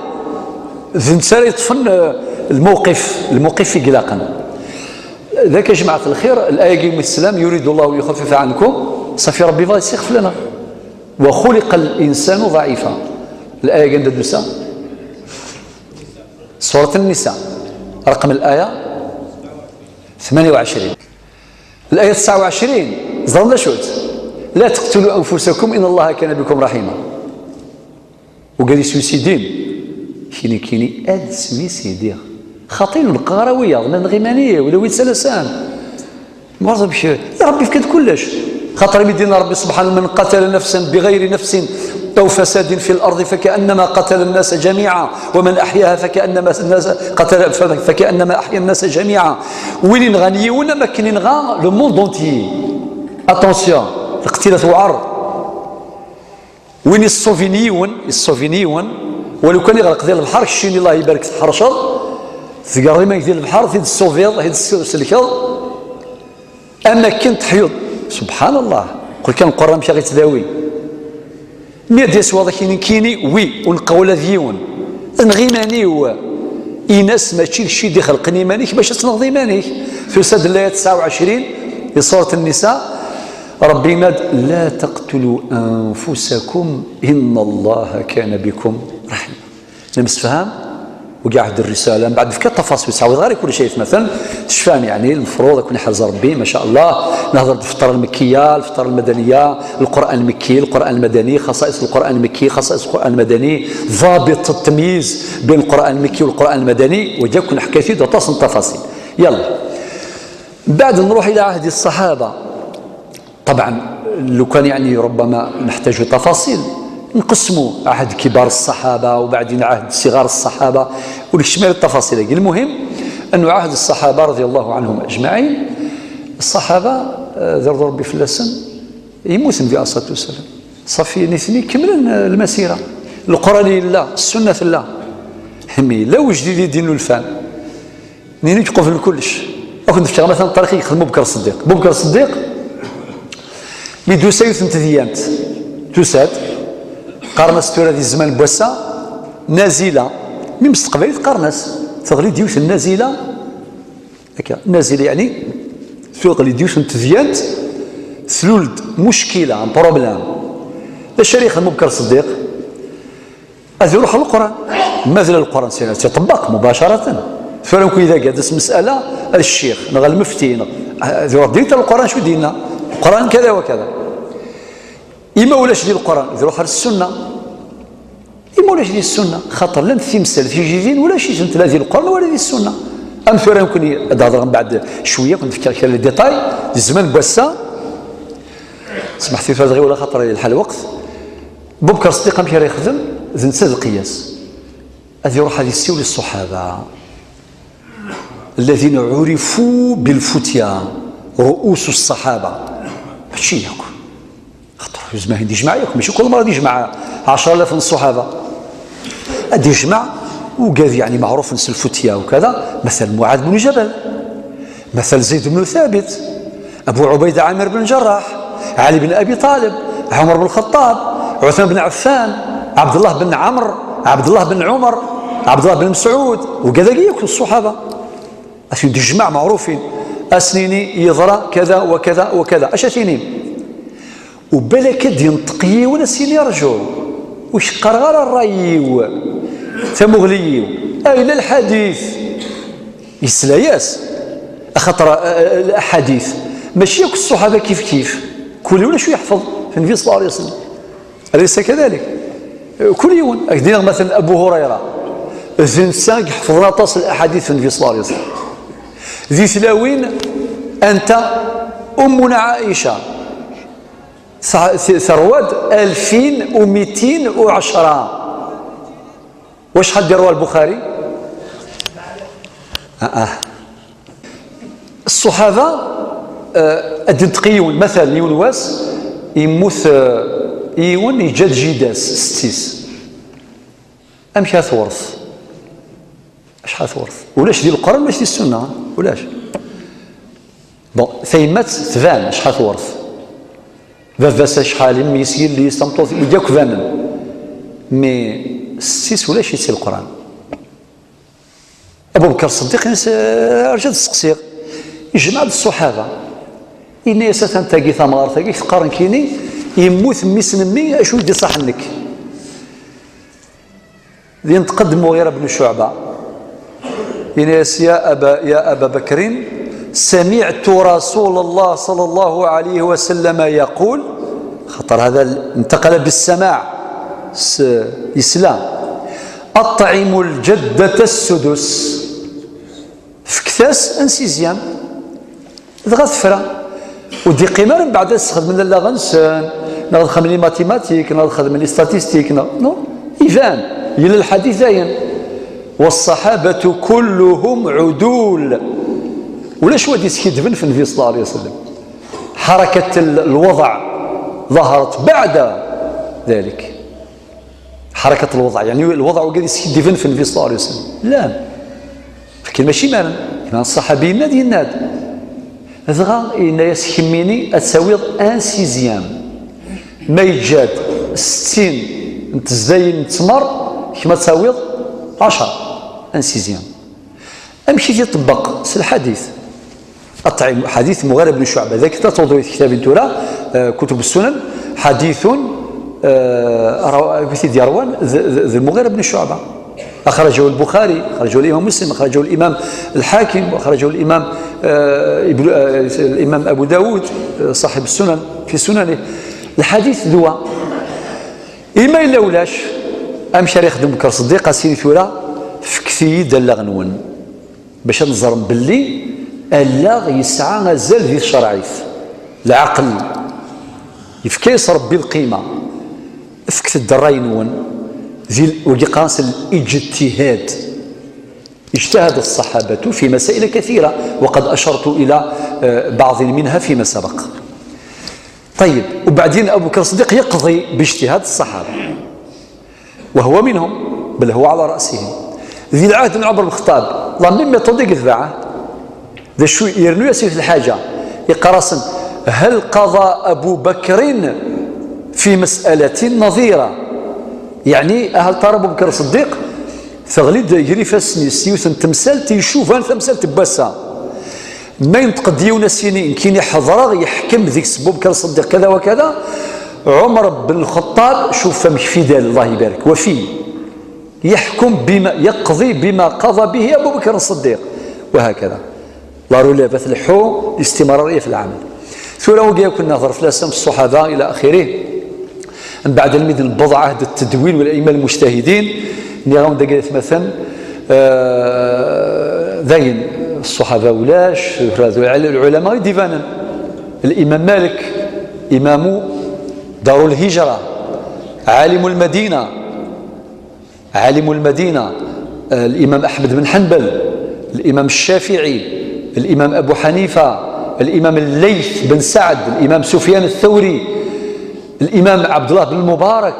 d netta ara yeṭṭfen, eh, lmewqif, lmewqif i ilaqen. Dak, a jmaɛt lxir, laya-agi umi teslam, يريد الله أن يخفف عنكم, ṣafi Ṛebbi yebɣa ad yessixfef fell-aneɣ. وخلق الإنسان ضعيفا. Laya-agi anda d-tusa? Surat Nnisa, raqem laya ثمانية وعشرين. Laya tesɛa u ɛecrin, ẓran d acu-tt? لا تقتلوا أنفسكم إن الله كان بكم رحيما. Ugad isuisidin, kini, kini, ad suisidiɣ. Xaṭi ur neqqar ara wiyaḍ, ma nɣiman-iw, la wid salasan. Merẓ bkir, ya Ṛebbi, fkan-d kullec. Xaṭer imi d-yenna Ṛebbi subḥanahu: من قتل نفسا بغير نفس أو فساد في الأرض فكأنما قتل الناس جميعا، ومن أحياها فكأنما الناس قتل، فكأنما أحيا الناس جميعا. Win inɣan yiwen, am akken inɣa le monde entier. Attention, lqetila tewɛer. Win issuvin yiwen, issuvin yiwen, walu kan iɣreq di lebḥer, keččini Allah ibarek tḥerceḍ, tgerḍ iman-ik di lebḥer, t-id-tessuviḍ, t-id-tselkeḍ, am akken teḥyuḍ. Subḥan Allah, qul kan Lqur'an amek i ɣ-ittdawi. Mi ad d-yas waḍ akini, kini, wi, ur neqqar ula d yiwen. Enɣ iman-iw. Ini-as mačči d kečč i d-ixelqen iman-ik bac ad tenɣeḍ iman-ik. Tusa-d laya tesɛa u ɛecrin, di surat Nnisa, Ṛebbi yenna-d: لا تقتلوا أنفسكم إن الله كان بكم رحيما. Nemsefham? Wagi ɛehd rrisala, mbeɛd nefka tafaṣil, ur ttɛawideɣ ara kullec, ay atmaten, tecfam, yeɛni, lmefruḍ ad ken-iḥrez Ṛebbi, ma ca Allah. Nehder-d lfeṭṭa lmekkiya, lfeṭṭa lmadaniya, Lqur'an lmekki, Lqur'an lmadani, xaṣa'iṣ Lqur'an lmekki, xaṣa'iṣ Lqur'an lmadani, ḍabit, التمييز بين القرآن المكي والقرآن المدني, wagi akk neḥka-t-id aṭas n tafaṣil. Yalla. Mbeɛd nruḥ ila ɛehd ṣṣaḥaba. طبعا، لو كان يعني ربما نحتاج تفاصيل، نقسموا عهد كبار الصحابة وبعدين عهد صغار الصحابة. Ur yekcim ara ṭṭafaṣil-agi. Lmuhim, annu ɛahd ṣṣaḥaba radiyallahu ɛanhum ajmaɛin, ṣṣaḥaba, eh, ad irḍu Ṛebbi fell-asen, yemmuten di aṣṣatu wassalam. Ṣafi, nitni kemmlen, eh, lmasira. Lquran yella, ssunna tella. Mi yella ujdid i d-innulfan. Nini-k qublen kullec. Ad kent-fkeɣ matan ṭṭariq i yexdem Bubekr Ṣeddiq. Bubekr Ṣeddiq, mi d-tusa yiwet n tedyant, tusa-d, qqaren-as tura di zzman n wass-a, Nazila. Mi s teqbaylit qqaren-as, teɣli-d yiwet n Nazila, akka, Nazila, yeɛni, teɣli-d yiwet n tedyant, tlul-d muckila, un problème. D acu ara yexdem Bubekr Ṣeddiq? Ad iruḥ ɣer Leqran. Ma d Leqran, sina, ad iṭebbeq mubacaratan. Tura nekk ideg ad as-mesala ar ccix, neɣ ar lmefti, neɣ ad iruḥ direct ar Leqran, acu d-yenna? Leqran kada wa kada. Ima ulac di Leqran, ad iruḥ ar Ssunna. Ima ulac di Ssunna, xaṭer llant timsal tijdidin, ulac-itent la di Leqran wala di Ssunna. Am tura nekkni, ad d-hedreɣ mbeɛd cwiya, ad kent-fkeɣ kra n les détails, di zzman n wass-a, smeḥt-iyi tura dɣi, wala xaṭer yelḥa lweqt. Bubekr Ṣeddiq amek ara yexdem? D netta d lqiyas. Ad iruḥ ad yessiwel i ṣṣuḥaba. الذين عرفوا بالفتيا، رؤوس الصحابة. Mačči yakk. Xaṭer, zmahin d ijmaɛ yakk, mačči kul mara d ijmaɛ ɛecra alaf n ṣṣuḥaba. Ad ijmaɛ ugad, yeɛni, meɛrufen s lfutya ukada, مثلا معاذ بن جبل، مثلا زيد بن ثابت، أبو عبيدة عامر بن الجراح، علي بن أبي طالب، عمر بن الخطاب، عثمان بن عفان، عبد الله بن عمرو، عبد الله بن عمر، عبد الله بن مسعود، ugad-agi yakk n ṣṣuḥaba. Ad ten-id-ijmeɛ meɛrufin. Ad sen-yini yeḍra kada wa kada wa kada. Acu ad t-yini? U balak ad d-yenṭeq yiwen, ad s-yini: "Rǧu, ur k-qqareɣ ara ṛṛay-iw, tamuɣli-iw. Ayla lḥadit." Yesla-yas. Axaṭer, eh, eh, lḥadit, mačči akk ṣṣuḥaba kif kif. Kul yiwen acu yeḥfeḍ f Nnbi ṣella Llahu ɛalayhi wa sallam. Alaysa kadalik? Kul yiwen. Ad k-d-iniɣ, matalan, Abu Hurayra, d netta i iḥefḍen aṭas n laḥadit n Nnbi ṣella Llahu ɛalayhi wa sallam. Di tlawin, anta? Ummuna Ɛica. Sa-, t-, terwa-d alfin u mitin u ɛecra. Wacḥal d-irwa Lbuxari? Ah, ah. Ṣṣuḥaba, eh, ad d-inṭeq yiwen, matalan, yiwen wass, yemmut, eh, yiwen, yeǧǧa-d jida-s, setti-s. Amek ara tewret? Acḥal tewret? Ulac di Leqran, ulac di Ssunna, ulac. Bon, tayemmat tban acḥal tewret. Baba-s acḥal, mmi-s, yelli-s, tameṭṭut, wigi akk banen. Mi setti-s ulac-itt di Leqran. Abu Bekr Ṣeddiq, yenna-as: "Rǧu ad d-steqsiɣ." Ijmeɛ-d ṣṣuḥaba. Yenna-yas: "Atan tagi tamɣart-agi, teqqaren kini, yemmut mmi-s n mmi, acu i d-iṣaḥen nekk?" Yenṭeq-d Muɣira bnu Cuɛba. Yenna-yas: "يا أبا، يا أبا بكر، سمعت رسول الله صلى الله عليه وسلم يقول"، xaṭer هذا انتقل بالسماع، s-, yesla: "أطعموا الجدة السدس." Fket-as un sixième. Dɣa tefra. Ur d-iqqim ara mbeɛd ad sxedmen allaɣ-nsen, neɣ ad xedmen les mathématiques, neɣ ad xedmen les statistiques, neɣ, non. Iban, yella lḥadit dayen. والصحابة كلهم عدول. Ulac wa d-iskidben f Nnbi ṣella Llahu ɛalayhi wa sallam. حركة ال-, الوضع ظهرت بعد ذلك. حركة الوضع، يعني الوضع وقاعد يسكدفن في النبي صلى الله عليه وسلم. لا. Fkan mačči imaren. Iman ṣṣaḥabi yenna-d, yenna-d. Dɣa yenna-yas: "Kemmini ad tawiḍ un sixième. Ma yeǧǧa-d settin n tezdayin n ttmer, kemm ad tawiḍ ɛecra, un sixième." Amek i t-iṭebbeq s lḥadit? Aṭɛim, ḥadit Muɣira bnu Cuɛba. Dagi tatuḍu i tektabin tura, eh, kutub ssunan, ḥadithun, eh, raw-, awi t-id-yerwan d, d, d Muɣira bnu Cuɛba. أخرجه البخاري، أخرجه الإمام مسلم، أخرجه الإمام الحاكم، وأخرجه الإمام, eh, ابن, eh, الإمام أبو داود, eh, صاحب السنن، في سننه. Lḥadit d wa. Ima yella ulac, amek ara yexdem Bukr Ṣeddiq? As-yini tura: "Fket-iyi-d allaɣ-nwen." Bac ad neẓrem belli allaɣ yesɛa azal di tcerɛit. Lɛaqel yefka-yas Ṛebbi lqima. Fket-d ṛṛay-nwen. Di l-, wagi qqaren-as l-ijtihad. اجتهد الصحابة في مسائل كثيرة، وقد أشرت إلى، آه، بعض منها فيما سبق. طيب، وبعدين أبو بكر الصديق يقضي باجتهاد الصحابة، وهو منهم، بل هو على رأسهم. ذي العهد من عمر بن الخطاب، la même méthode i yetbeɛ. D acu yernu-yas yiwet lḥaǧa, yeqqar-asen: هل قضى أبو بكر في مسألة نظيرة؟ Yeɛni, ahal tara Abu Bakr Ṣeddiq teɣli-d gar ifassen-is yiwet n temsalt icuban tamsalt n wass-a. Ma yenṭeq-d yiwen, a s-yini: nekkini ḥeḍreɣ, yeḥkem deg-s Abu Bakr Ṣeddiq kada wa kada. Ɛumer ben Lxeṭṭab, cuf amek fidèle, Allah ibarek, wafi. يحكم بما، يقضي بما قضى به أبو بكر الصديق، وهكذا. La relève تلحو الاستمرارية في العمل. Tura wagi akk nehḍer fell-asen, الصحابة إلى آخره. من بعد المدن بضع عهد التدوين والأئمة المجتهدين. Nniɣ-awen dagi مثلا, آه، dayen, الصحابة ulac, العلماء i d-ibanen. الإمام مالك, إمام دار الهجرة, عالم المدينة, عالم المدينة, آه، الإمام أحمد بن حنبل, الإمام الشافعي, الإمام أبو حنيفة, الإمام الليث بن سعد, الإمام سفيان الثوري, الإمام عبد الله بن المبارك.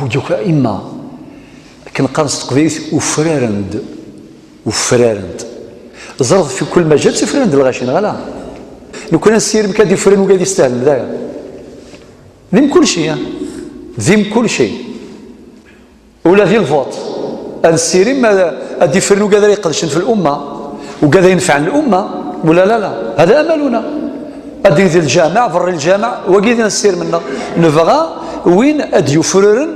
Wigi akk أئمة, akken qqaren s teqbaylit, ufraren-d, ufraren-d. Ẓret, في كل مجال ttufraren-d lɣaci, neɣ ala? Nekkni ad nessirim kan ad ifren wigad yestahlen, d aya. Di mkul cci, ah. Di mkul cci. Ula di lvuṭ, ad nessirim ad, ad d-ifren wigad ara iqedcen fi lumma, wigad ara inefɛen lumma, ولا لا؟ هذا أملنا. Ad d-yili di lǧameɛ, berri lǧameɛ, wagi d nessirem-nneɣ. Nebɣa win ad d-yufraren,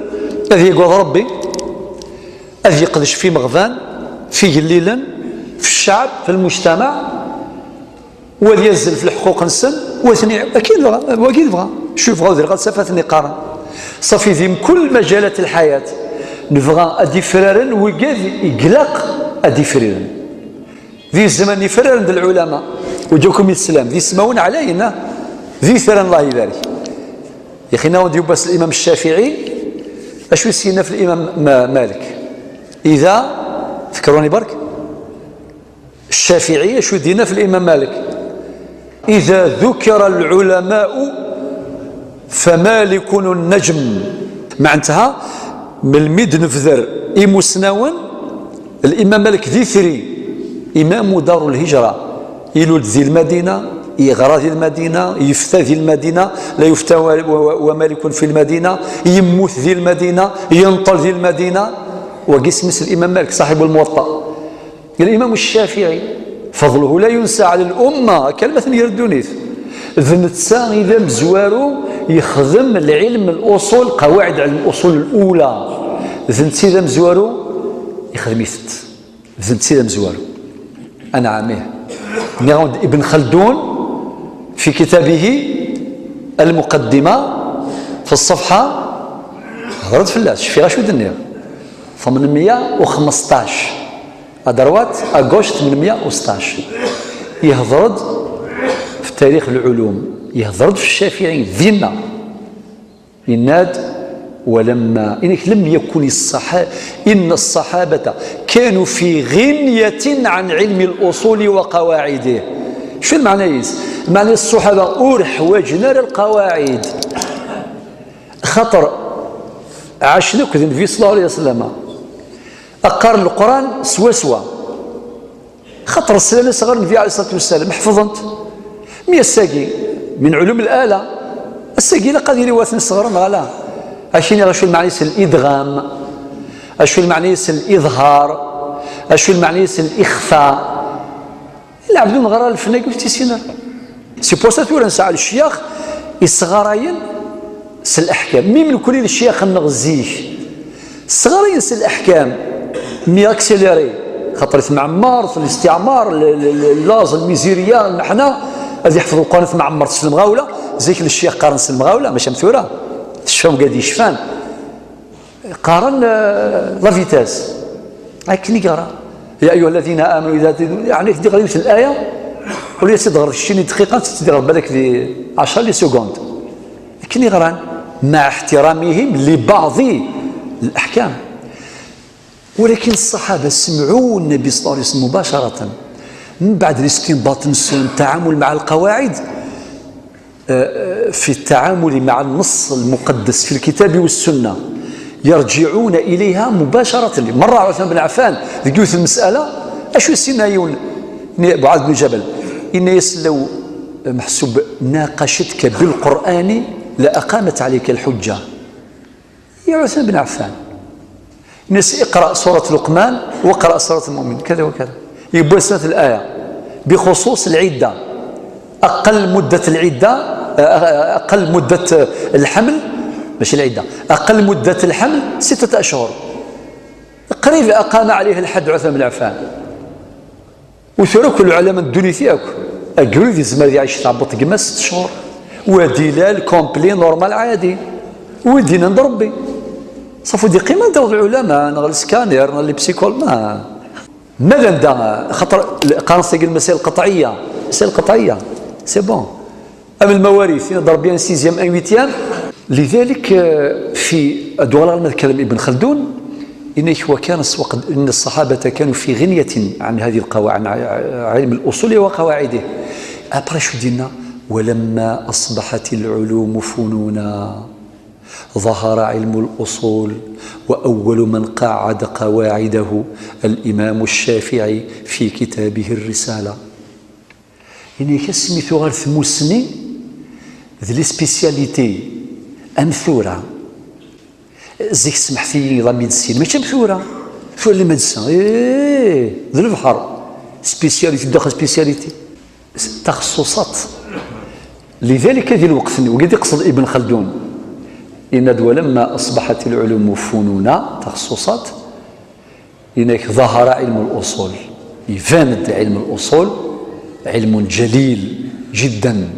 ad yagad Rebbi, ad yeqdec fi imeɣban, fi igellilen, fi ccɛeb, fi lmujtamaɛ, u ad yazzel f leḥquq-nsen, u ad ten-i-, akken dɣa, wagi dɣa, cuf dɣa, ur diriɣ ad tafat-nni qqaren. Ṣafi, di mkul majalat lḥayat, nebɣa ad d-ifraren wigad i ilaq ad d-ifriren. Di zzman ifraren-d lɛulama, uǧakum islam, d ismawen ɛlayen, ah, d itran, Allah ibarek. Ixina-wen-d yiwwas Limam Ccafiɛi, acu i s-yenna f Limam Ma-, Malik? Ida, tefkruni bark? Ccafiɛi, acu i d-yenna f Limam Malik? إذا ذكر العلماء فمالك النجم. Meɛntaha, melmi d-nebder imusnawen, Limam Malik d itri, imamu Darul Hijra, ilul-d di Lmadina, yeɣra di Lmadina, yefta di Lmadina, la yufta wa, wa, wa Malikun fi Lmadina, yemmut di Lmadina, yenṭel di Lmadina. Wagi isem-is Limam Malik, ṣaḥibu Lmuwaṭṭa. Limam Ccafiɛi, فضله لا ينسى على الأمة, akka alma ten-yerr ddunit. D netta i d amezwaru yexdem lɛilm n luṣul, qawaɛid ɛilm luṣul lula. D netta i d amezwaru yexdem-itent. D netta i d amezwaru. Anɛam, ih. Nniɣ-awen-d Ibn Khaldun في كتابه المقدمة في الصفحة, hedreɣ-d fell-as, cfiɣ acu d-nniɣ, ثمنمية وخمسطاش. À droite, à gauche, ثمنمية وسطاش. Yehder-d f tarix lɛulum, yehder-d f Ccafiɛi, dinna. Yenna-d: ولما, inek, لم يكن الصحا-, إن الصحابة كانوا في غنية عن علم الأصول وقواعده. Acu lmeɛna-is? Lmeɛna-is, ṣṣuḥaba ur ḥwaǧen ara lqawaɛid. Xaṭer ɛacen akk d Nnbi صلى الله عليه وسلم. Qqaren Leqran swaswa. Xaṭer slan-as ɣer Nnbi عليه الصلاة والسلام, ḥefḍen-t. Mi ass-agi, من علوم الآلة, ass-agi ilaq ad yili war-ten ṣṣɣer neɣ ala? Ad k-iniɣ acu lmeɛna-is الإدغام, acu lmeɛna-is الإظهار, acu lmeɛna-is الإخفاء. Lɛebd ur neɣra lfen-agi ur t-issin ara. C'est pour ça tura nesɛa lecyax isɣarayen s leḥkam. Même nekkni d lecyax-nneɣ zik, sɣarayen s leḥkam, mi accéléré, xaṭer i tmeɛmert, listiɛmar, l-, l-, l-, laẓ, lmizirya, lmeḥna, ad yeḥfeḍ Lqur'an tmeɛmert s lemɣawla. Zik lecyax qqaren s lemɣawla, mačči am tura. Tecfam wigad yecfan. Qqaren, euh, la vitesse. Akken i yeɣra. يا أيها الذين آمنوا إذا, yeɛni, ad d-iɣer yiwet n laya, ur as-d-ɣer keččini dqiqa, ad-tt-id-ɣer balak di ɛecra les secondes. Akken i ɣran, مع احترامهم لبعض الأحكام. ولكن الصحابة سمعوا النبي صلى الله عليه وسلم مباشرة من بعد الاستنباط نسون التعامل مع القواعد، آه، في التعامل مع النص المقدس في الكتاب والسنة يرجعون إليها مباشرة. مرة عثمان بن عفان ذكيوث المسألة، أشو السنة يون معاذ بن جبل؟ إن يسلو محسوب ناقشتك بالقرآن لأقامت عليك الحجة. يا عثمان بن عفان، نس اقرأ سورة لقمان واقرأ سورة المؤمن كذا وكذا. يبوسنت الآية بخصوص العدة، أقل مدة العدة، أقل مدة الحمل، ماشي العدة، أقل مدة الحمل ستة أشهر. قريب أقام عليه الحد عثمان بن عفان. وثورة كل علماء الدنيا فيك أقول دي زمر دي عايش تعبط قمة ست شهور، ودلال كومبلي نورمال عادي، ودينا عند ربي. صافو دي قيمة داود العلماء نغ السكانير نغ لي بسيكول ما ماذا ندى؟ خاطر قانص المسائل القطعية، المسائل القطعية سي بون. أما المواريث ضرب بيان سيزيام أن ويتيام. لذلك آه، في أدوار المذكر ابن خلدون إنك وكان الس- وقد إن الصحابة كانوا في غنية عن هذه القواعد، عن ع- علم الأصول وقواعده. أبري شو دينا؟ ولما أصبحت العلوم فنونا ظهر علم الأصول، وأول من قعد قواعده الإمام الشافعي في كتابه الرسالة. يعني كاسمي ثغر ثموسني ذ لي سبيسياليتي أم ثورة. زيك سمحتي لا ميدسين ماشي أم ثورة. ثورة لي ميدسان إيه ذ البحر سبيسياليتي داخل سبيسياليتي. تخصصات. لذلك هذه الوقت وقد يقصد ابن خلدون إن ولما أصبحت العلوم فنونا تخصصات، إنك ظهر علم الأصول، يفند علم الأصول علم جليل جدا،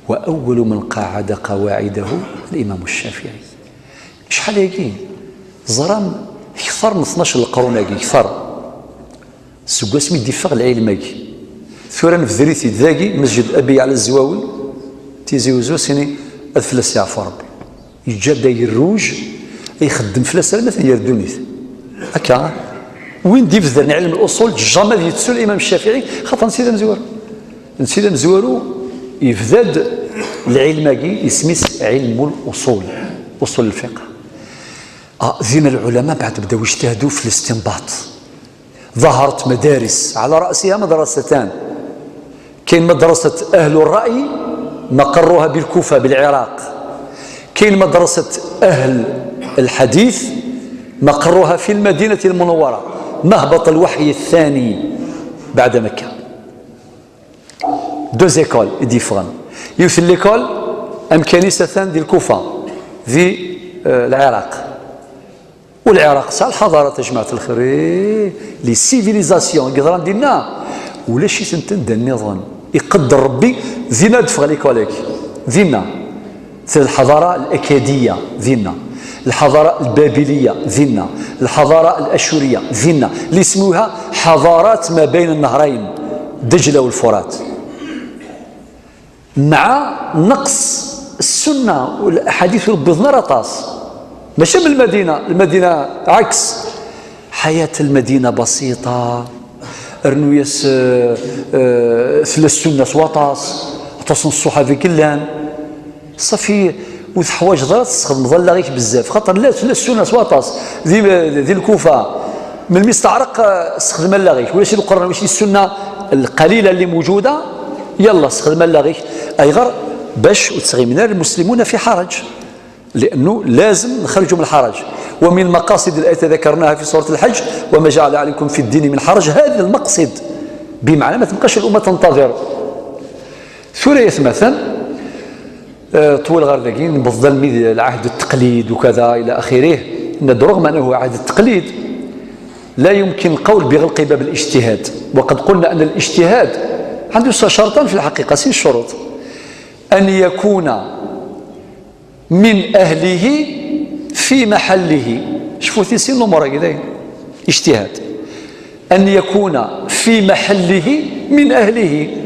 وأول من قاعد قواعده الإمام الشافعي. شحال هيك زرام كثر من اثناش القرون هيك كثر سقاس مي ديفغ العلم هيك. ثورة نفذريتي داقي مسجد أبي على الزواوي تيزي وزو سيني ألف لا سي عفو ربي. يجا داير روج يخدم فلاس على مثلا يردونيت هكا. وين دي بذرني علم الاصول جامي يتسو الامام الشافعي خاطر نسيت مزوار نسيت مزوارو يبداد العلم هاكي يسميس علم الاصول، اصول الفقه. آه زين العلماء بعد بداو يجتهدوا في الاستنباط. ظهرت مدارس على رأسها مدرستان. كاين مدرسة أهل الرأي مقرها بالكوفة بالعراق. كاين مدرسة أهل الحديث مقرها في المدينة المنورة، مهبط الوحي الثاني بعد مكة. دو زيكول يديفغن يوث ليكول أمكاني ستان دي الكوفة في آه، العراق. والعراق ساعة الحضارة يا جماعة الخير إيه، لي سيفيليزاسيون قدران دينا ولا شي سنتن دا النظام يقدر ربي. زينا دفغ لي كوليك زينا الحضارة الأكادية زينا الحضارة البابلية زينا الحضارة الأشورية زينا اللي يسموها حضارات ما بين النهرين دجلة والفرات. مع نقص السنة والأحاديث البيضنا رطاس. ماشي من المدينة، المدينة عكس. حياة المدينة بسيطة. رنويس آه، آه، ثلاث سنة سواطاس. عطاس الصحابي كلان. صافي وتحواج ضرات تستخدم ظل غيك بزاف خاطر لا لا السنة سواطاس دي دي الكوفة. من المستعرق آه، استخدم لا غيك ولا شي القرآن ولا شي السنة القليلة اللي موجودة. يلا استخدم لا غيك أيغر باش وتسغي من المسلمون في حرج. لأنه لازم نخرجوا من الحرج. ومن المقاصد التي ذكرناها في سورة الحج وما جعل عليكم في الدين من حرج هذا المقصد. بمعنى ما تبقاش الأمة تنتظر. ثورة مثلا آه، طول غير ذاكي نبضل ميد العهد التقليد وكذا إلى آخره. رغم أنه عهد التقليد لا يمكن القول بغلق باب الاجتهاد. وقد قلنا أن الاجتهاد عنده شرطان في الحقيقة سين الشروط. أن يكون من أهله في محله. شفوتي سين الأمور هكذا اجتهاد. أن يكون في محله من أهله.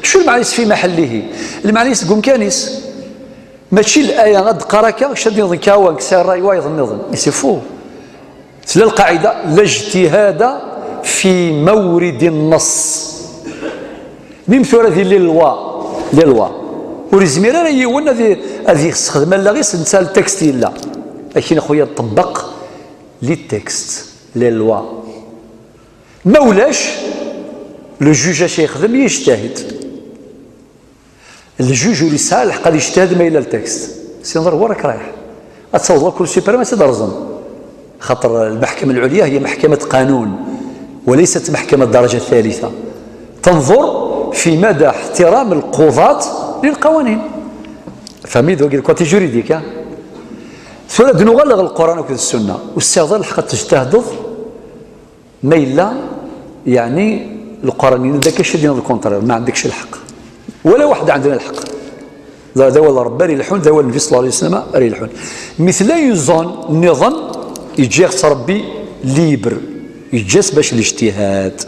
شو المعنى في محله؟ المعنى يسقم كانيس. ماشي الآية غد قراكا شد نظن كاوان كسر رأي وايض النظن يسفو. Tella lqaɛida: "La ijtihada fi mawridi nnas." Mim tura di les lois, les lois. Ur yezmir ara yiwen ad, ad yessexdem allaɣ-is netta ltekst yella. Akin a xuya ṭebbeq les textes, les lois. Ma ulac, le juge acu yexdem, yejtahid. Ljuj ur yesɛa lḥeqq ad yejtihad ma yella ltekst. Sinon ɣer wara k-rayeḥ. Ad tawḍeḍ akur suprême ad tt-id-rẓen. Xaṭer lmeḥkama lɛulya hiya meḥkama qanun, وليست محكمة درجة ثالثة. تنظر في مدى احترام القضاة للقوانين. Fahmi d wagi le côté juridique, ha? Tura ad nuɣal ɣer Lquran akked Ssunna. Ur tessiɛḍ ara lḥeqq ad tejtahdeḍ ma yella, yeɛni, Lquran yenna-d akka, acu ad d-yiniḍ le contraire, ma ɛendek-c lḥeqq. Wala waḥed ɛendna lḥeqq. D, d awal n Ṛebbi ara yelḥun, d awal n Nnbi ṣella Llahu ɛalayhi wa sallam ara yelḥun. Mi tella une zone nniḍen, yeǧǧa-ɣ-tt Ṛebbi libre, yeǧǧa-tt bac lijtihad.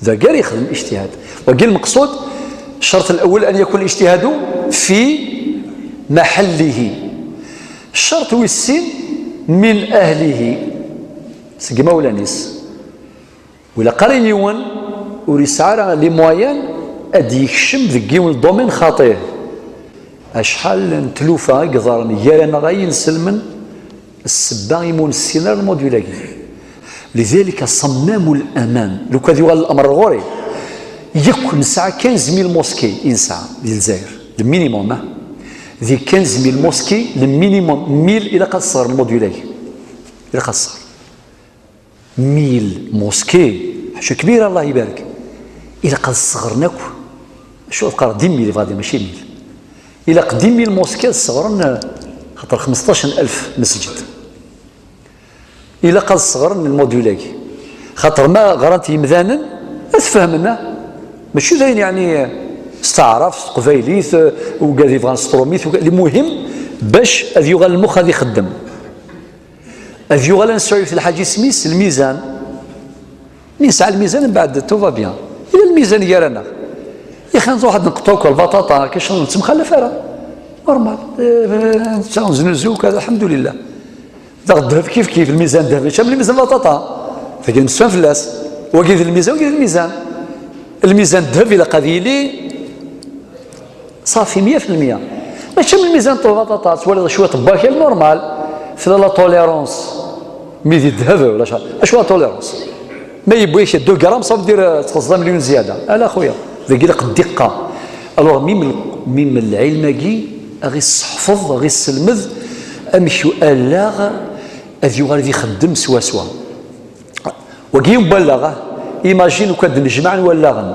Dagi ara yexdem ijtihad. Wagi lmeqṣud, الشرط الأول أن يكون الاجتهاد في محله. Ccerṭ wis sin, من أهله. Seg imawlan-is. Ur ilaq ara yiwen ur yesɛi ara les moyens ad d-yekcem deg yiwen domaine xaṭi. Acḥal n tlufa i yeḍran gar-aneɣ ay inselmen, ssebba imi ur nessin ara lmodule-agi. Lidalika ṣemmamu laman, lukan ad yuɣal lamr ar ɣur-i, yakk nesɛa quinze mille mosquées i nesɛa di Lezzayer, le minimum, ah. Di quinze mille mosquées, le minimum mille ilaq ad ṣeɣren lmodule-agi. Ilaq ad ṣeɣren. Mille mosquées, ḥaca kbira, Allah ibarek. Ilaq ad ṣeɣren akk. Acu ad qqareɣ, dix mille, yebɣa di, mačči mille. Ilaq dix mille mosquées ad ṣeɣren, eh, xaṭer xmesṭac alef mesǧid. Ilaq ad ṣeɣren lmodule-agi. Xaṭer ma ɣrant yimdanen, ad t-fehmen, ah. Mačči d ayen, yeɛni, s taɛrabt, s teqbaylit, eh, ugad yebɣan s trumit, uga-, lmuhim, bac ad yuɣal lmux ad ixeddem. Ad yuɣal ad nesɛu yiwet n lḥaǧa isem-is lmizan. Mi nesɛa lmizan, mbeɛd tout va bien. Ila lmizan gar-aneɣ. Yaxi nruḥ ad nqeṭṭu akk lbaṭaṭa, akka ccɣel ur nettemxalaf ara. Normal. Eh, netta neznuzu, kada, alḥemdulillah. Daɣ ddheb kif kif, lmizan ddheb, mačči am lmizan baṭaṭa. Tagi nemsefham fell-as. Wagi d lmizan, wagi d lmizan. Lmizan ddheb ilaq ad yili ṣafi meyya fi lmeyya. Mačči am lmizan n tbaṭaṭa, twaliḍ cwiṭ n wakal, normal. Tella la tolérance. Mi di ddheb, ulac. Acu la tolérance? Ma yewwi-k deux grammes, ça veut dire, euh, txeẓẓeḍ amelyun zzyada. Ala, xuya. Dagi ilaq ddiqqa. Alors, mim l-, mim lɛilm-agi, a ɣ-isseḥfeḍ, a ɣ-isselmed amek allaɣ ad yuɣal ad ixeddem swaswa. Wagi yiwen n wallaɣ, ah. Imagine ukan ad d-nejmaɛen wallaɣen.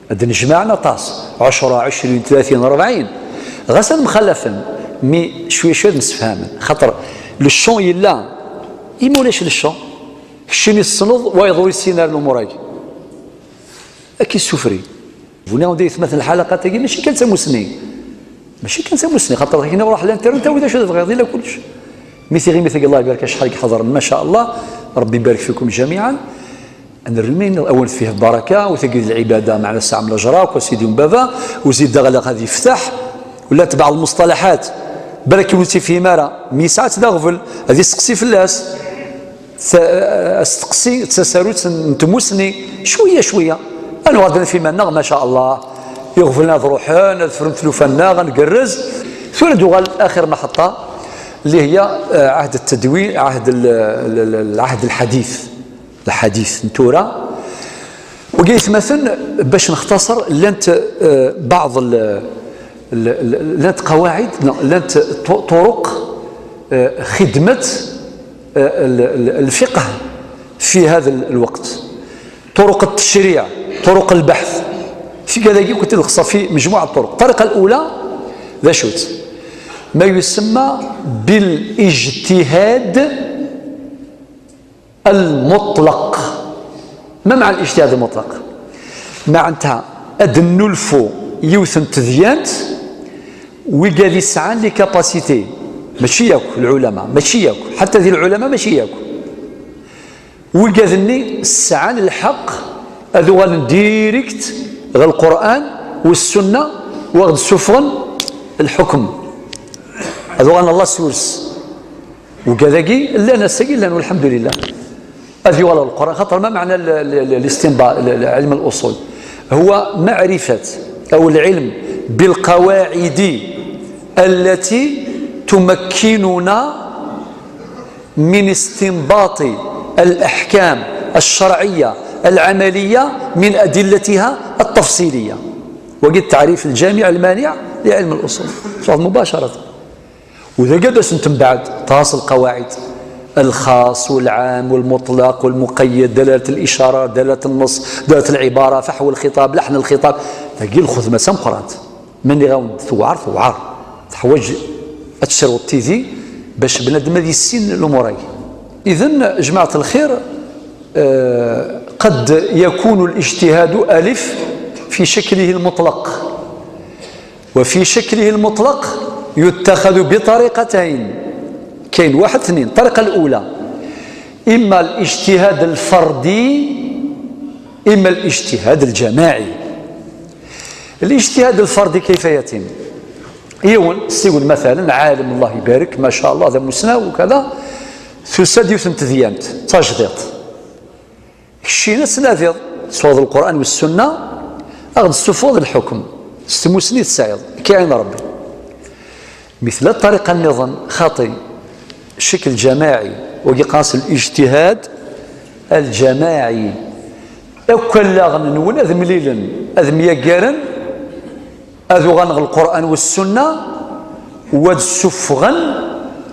Ad d-nejmaɛen aṭas, ɛecra, ɛecrin, tlatin, rebɛin. Ɣas ad mxalafen, mi cwi cwi ad msefhamen. Xaṭer le champ yella, imi ulac le champ, keččini tessneḍ, wayeḍ ur yessin ara lumuṛ-agi. Ad k-issufri. Buni d aytmaten lḥalaqat-agi, mačči kan d tamusni. Mačči kan d tamusni, xaṭer akken ruḥ l'internet, awi d acu tebɣiḍ, ila kullec. Mi tiɣimit-agi, Allah ibarek, acḥal i iḥeḍren, ma sha Allah, Ṛebbi ibarek fikum jamiɛan. Ad nernu awen-d fiha baraka, u tagi d lɛibada, meɛna tesɛam lejra, akk a sidi n baba, u zid daɣ ad yefteḥ, u la tbeɛ lmusṭalaḥat, balak ur tt-ifhim ara, mi yesɛa-tt d aɣbel, ad isteqsi fell-as. Ta-, asteqsi d tasarut n tmusni, cwiya, cwiya. Ad nuɣal ad naf iman-nneɣ, ma sha Allah. Iɣeblan ad ruḥen, ad frun tlufa-nneɣ, ad ngerrez. Tura ad uɣal axir maḥeṭṭa, اللي هي, eh, عهد التدوين, عهد ال-, ال-, ال-, العهد الحديث. Lḥadit n tura. Wagi yetmaten, bac nextaṣer, llant, eh, بعض ال-, ال-, ال-, llant قواعد, non, llant ط-, طرق, eh, خدمة, eh, ال-, ال-, الفقه في هذا ال-, الوقت. طرق التشريع، طرق البحث. Tigad-agi كنت نخصص في مجموعة طرق. الطريقة الأولى, d acu-tt? ما يسمى بالاجتهاد المطلق. ما معنى الاجتهاد المطلق؟ Meɛna ad nulfu yiwet n tedyant, wigad yesɛan les capacités, mačči yakk lɛulama, mačči yakk, ḥatta di lɛulama mačči yakk. Wigad-nni sɛan lḥeqq ad uɣalen direct ɣer Lqur'an u Ssunna, u ad d-ssufɣen lḥukm. Ad uɣalen Allah s wurs. Ugad-agi llan, ass-agi llan, walḥemdulillah. Ad yuɣal ɣer Lqur'an, xaṭer ma meɛna l-, l-, l-, listinba-, l-, l-, علم الأصول هو معرفة أو العلم بالقواعد التي تمكننا من استنباط الأحكام الشرعية العملية من أدلتها التفصيلية. وقد تعريف الجامع المانع لعلم الأصول. شوف مباشرة. وإذا قدس أنت بعد تاصل القواعد، الخاص والعام والمطلق والمقيد، دلالة الإشارة، دلالة النص، دلالة العبارة، فحوى الخطاب، لحن الخطاب، تقي الخدمة سمقرات. من يغاون ثوار ثوار، تحوج أتشر والتيدي باش بنادم هذه السن الأمور هاي. إذن جماعة الخير، آه، قد يكون الاجتهاد ألف في شكله المطلق، وفي شكله المطلق يتخذ بطريقتين. كاين واحد اثنين. الطريقة الأولى إما الاجتهاد الفردي، إما الاجتهاد الجماعي. الاجتهاد الفردي كيف يتم؟ يون سيقول مثلا عالم الله يبارك ما شاء الله ذا مسنا وكذا، تساد يوثن تذيانت تجديط. كشينا سنافيض صوض القرآن والسنة، أغد السفوض الحكم، ستموسني تسعيض كاين ربي. مثل الطريقة النظام خاطي، شكل جماعي، ويقاس الاجتهاد الجماعي. أكل لاغن نون أذ مليلن، أذ ميقارن، أذ أغن القرآن والسنة، واد سفغن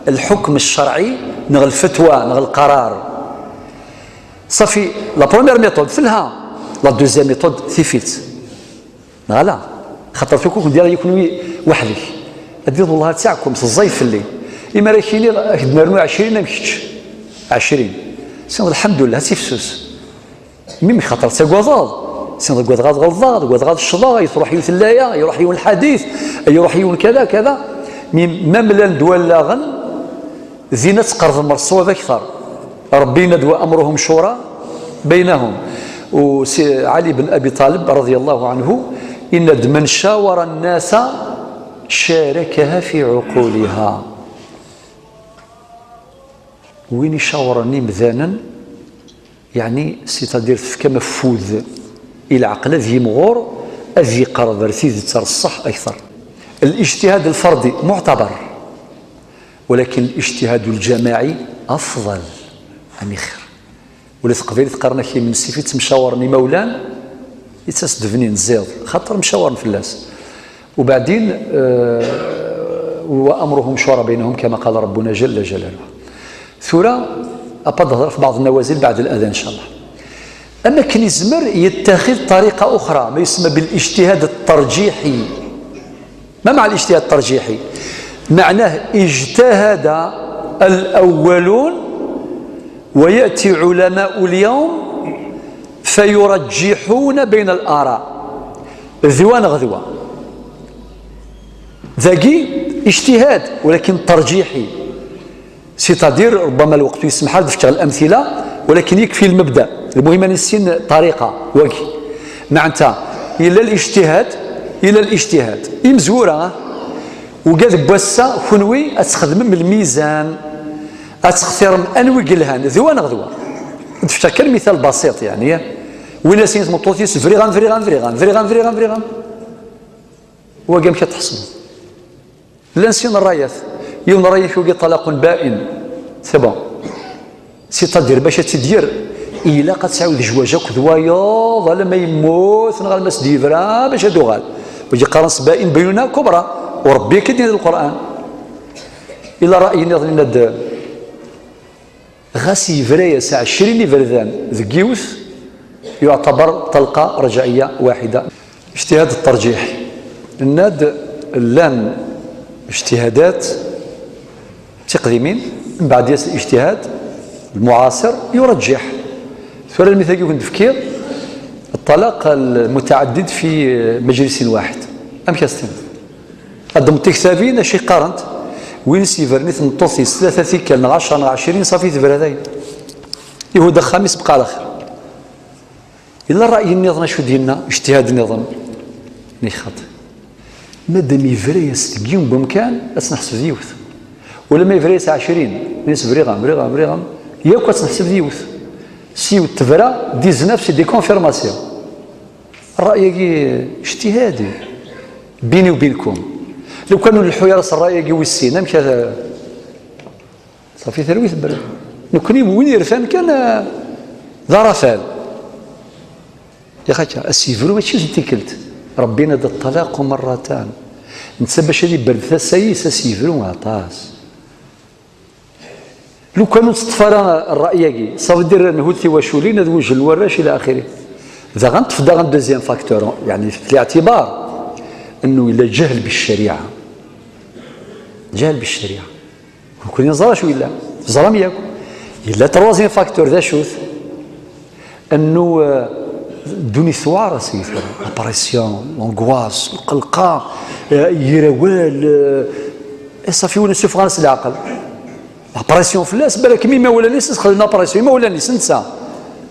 الحكم الشرعي، نغ الفتوى، نغ القرار. صافي، la première méthode فلها، la deuxième méthode ثيفيت. Voilà. خاطر في كوكو ديال يكون وي-، وحدك. أدير والله تاعكم الزايف اللي. إما راكيني راك نرنو عشرين أم كتش. عشرين. سي الحمد لله، تيفسوس. ميم خاطر تاكوضاض. سي تاكوضاض غلظاض، تاكوضاض الشضاغ، يروح يوث اللايا، يروح يوث الحديث، يروح يوث كذا، كذا. ميم ما ملان دوالاغن، زينة تقرب من الصواب أكثر. ربي ند وأمرهم شورى بينهم. وسي علي بن أبي طالب رضي الله عنه، إن من شاور الناس شاركها في عقولها. وين يشاور نيم ذانن، يعني c'est-à-dire تفكى مفوذ إلى عقل ذي مغور، أذي قرب رثيذ الصح أكثر. الاجتهاد الفردي معتبر، ولكن الاجتهاد الجماعي أفضل. أميخر. ولا تقبل تقارن كي من السيف تمشاورني مولان، يتسد بنين زيض، خاطر مشاورن في الناس. وبعدين، آه، وأمرهم شورى بينهم كما قال ربنا جل جلاله. ثورة أبد هضر في بعض النوازل بعد الأذان إن شاء الله. أما كان يزمر يتخذ طريقة أخرى، ما يسمى بالاجتهاد الترجيحي. ما معنى الاجتهاد الترجيحي؟ معناه اجتهد الأولون ويأتي علماء اليوم فيرجحون بين الآراء. ذوان غذوة. ذاكي اجتهاد، ولكن ترجيحي. C'est-à-dire، ربما الوقت يسمح لي نذكر الأمثلة، ولكن يكفي المبدأ. المهم أن نسين طريقة وجه. معناتها، إلا الاجتهاد، إلا الاجتهاد. إمزورة، وقال بوسا كنوي أتخدم الميزان، أتختار أنوي قلهان، ذوان غذوة. تفتكر مثال بسيط يعني، وين سينت مطوثيس فريغان، فريغان، فريغان، فريغان، فريغان، فريغان. وقام كتحصل. لان سين الرايات. يوم رايك يوقي طلاق بائن. C'est bon. C'est-à-dire باش تدير، إلا قد تعاود جواج أكد وايض، على ما يموت، نغال ما سديفرا، باش هادو غال. ويجي قرن سبائن بينونة كبرى. وربي كدين القرآن. إلا رأي نظن ند غاس يفريس عشرين يفردان ذقيوث يعتبر طلقة رجعية واحدة. اجتهاد الترجيح. الناد لان اجتهادات تقديمين، من بعد ياس الاجتهاد المعاصر يرجح. ثورة المثال يكون تفكير الطلاق المتعدد في مجلس واحد. أم كاستن؟ قدمت كتابين، أشي قارنت. وين سيفرني تنطوثي ثلاثة ثيكال، نغ عشرة، نغ عشرين، صافي تبرا داين. يهود خامس بقى الآخر. إلا الرأي النظام شو ديالنا، اجتهاد النظام. ني خاطئ. مادام يفري يستقيم بمكان، أتنحسب ديوث. Ula ma yebra-yas ɛecrin, ini-as: "Briɣ-am, briɣ-am, briɣ-am." Yakk ad tt-neḥseb d yiwet. S yiwet tebra, dix-neuf c'est des confirmations. Ṛṛay-agi ijtihadi, bini u binkum. Lukan ur nleḥḥu ara s ṛṛay-agi wis sin, amek ara... Ṣafi, terwi tebra. Nekkni win yerfan kan, eh, d arafal. Yax akka, a s-yebru mačči yiwet n tikkelt. Ṛebbi yenna-d: "Ṭṭalaqu marratan." Netta bac ad iberred tasa-is, a s-yebru aṭas. Lukan ur neṭṭef ara ṛṛay-agi, ça veut dire nhud tiwaculin, ad wujlen warrac, ila axiri. Daɣen ṭṭef daɣen deuxième facteur, yeɛni fi liɛtibar, annu yella ǧahl bi ccariɛa. Ǧahl bi ccariɛa. Nekkni neẓra acu yella. Teẓram yakk. Yella troisième facteur, d acu-t? Annu, eh, ddunit tewɛer, a sidi, la pression, l'angoisse, lqelqa, eh, yir awal, eh, eh, ṣafi, win isuffɣen s leɛqel. La pression fell-as, balak mi imawlan-is xedmen la pression, imawlan-is netta.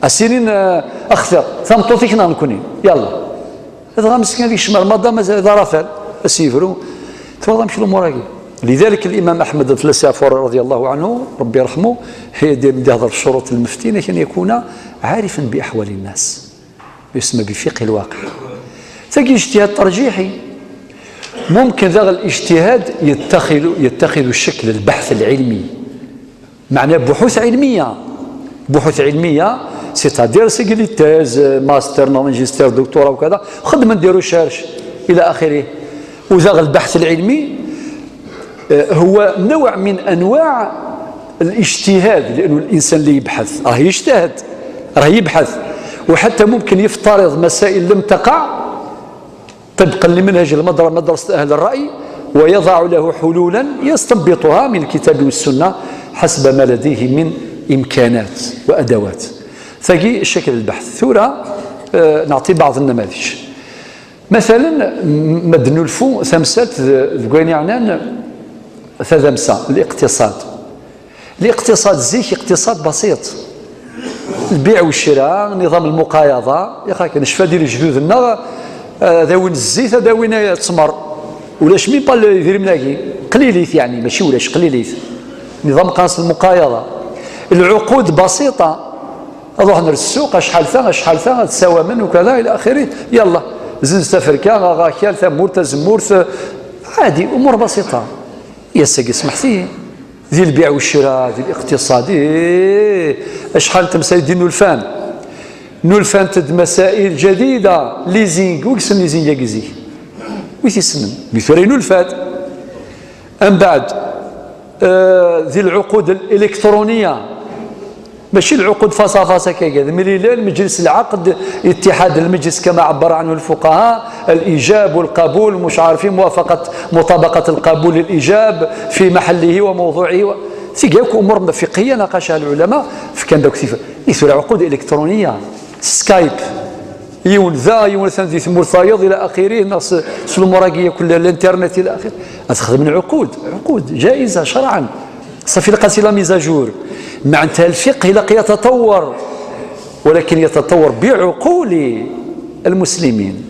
A s-inin, eh, axtir, tameṭṭut-ik neɣ nekkni? Yalla. Dɣa meskin ad yekcem ar madam, mazal d arafal, a s-yebru. Twalaḍ amek lumuṛ-agi? لذلك الإمام أحمد الفلسفي رضي الله عنه، ربي يرحمه، هي دي، دي هضر في شروط المفتي، أن يكون عارفا بأحوال الناس، يسمى بفقه الواقع. Tagi اجتهاد ترجيحي. ممكن ذا الاجتهاد يتخذ، يتخذ شكل البحث العلمي. معناه بحوث علمية. بحوث علمية، c'est-à-dire c'est des thèses, master, magister, doctorat وكذا، خدمة ندير recherche إلى آخره. وذا البحث العلمي، آه، هو نوع من أنواع الاجتهاد، لأنه الإنسان اللي يبحث راه يجتهد، راه يبحث، وحتى ممكن يفترض مسائل لم تقع طبقا لمنهج المدر-، مدرسة أهل الرأي، ويضع له حلولا يستنبطها من الكتاب والسنة حسب ما لديه من إمكانات وأدوات. Tagi شكل البحث. Tura, آه، نعطي بعض النماذج. مثلا، م-، ma d-nulfu tamsalt d-, deg wayen yeɛnan tadamsa, الاقتصاد. الاقتصاد zik اقتصاد بسيط. البيع والشراء، نظام المقايضة، ياخ هكا نشفى ديال جدودنا، آه، ad awin zzit, ad awin ttmer. Ulac même pas idrimen-agi. Qlilit, yeɛni, mačči ulac, qlilit. نظام qqaren-as المقايضة. العقود بسيطة. Ad ruḥen ar ssuq, acḥal ta, acḥal ta, ad ssawamen, ukada, ila axiri. Yalla, zzenz taferka, aɣ akal, tamurt, tazemmurt, ɛadi, أمور بسيطة. Ass-agi, smeḥt-iyi, di lbiɛ u ccra, di liqtiṣad, ih, acḥal n temsal i d-nulfan. Nulfant-d masail jadida, leasing, wi yessnen leasing-agi zik? Wi t-yessnen? Mi tura i nulfa-d. Mbeɛd, eh, di lɛuqud الإلكترونية. ماشي العقود face à face هكاكا، ملي لا المجلس العقد، اتحاد المجلس كما عبر عنه الفقهاء، الإيجاب والقبول، مش عارفين موافقة، مطابقة القبول للإيجاب في محله وموضوعه و... ثيقاك أمور فقهية ناقشها العلماء في كان دوك ثيف. إثر عقود إلكترونية، سكايب، يون ذا، يون ثان ذي ثمور ثايض إلى آخره، ناس سلمراقية كلها الانترنت إلى آخره. أتخدم العقود، عقود جائزة شرعا. صافي، لقات لا ميزاجور. معناتها الفقه لا يتطور، ولكن يتطور بعقول المسلمين.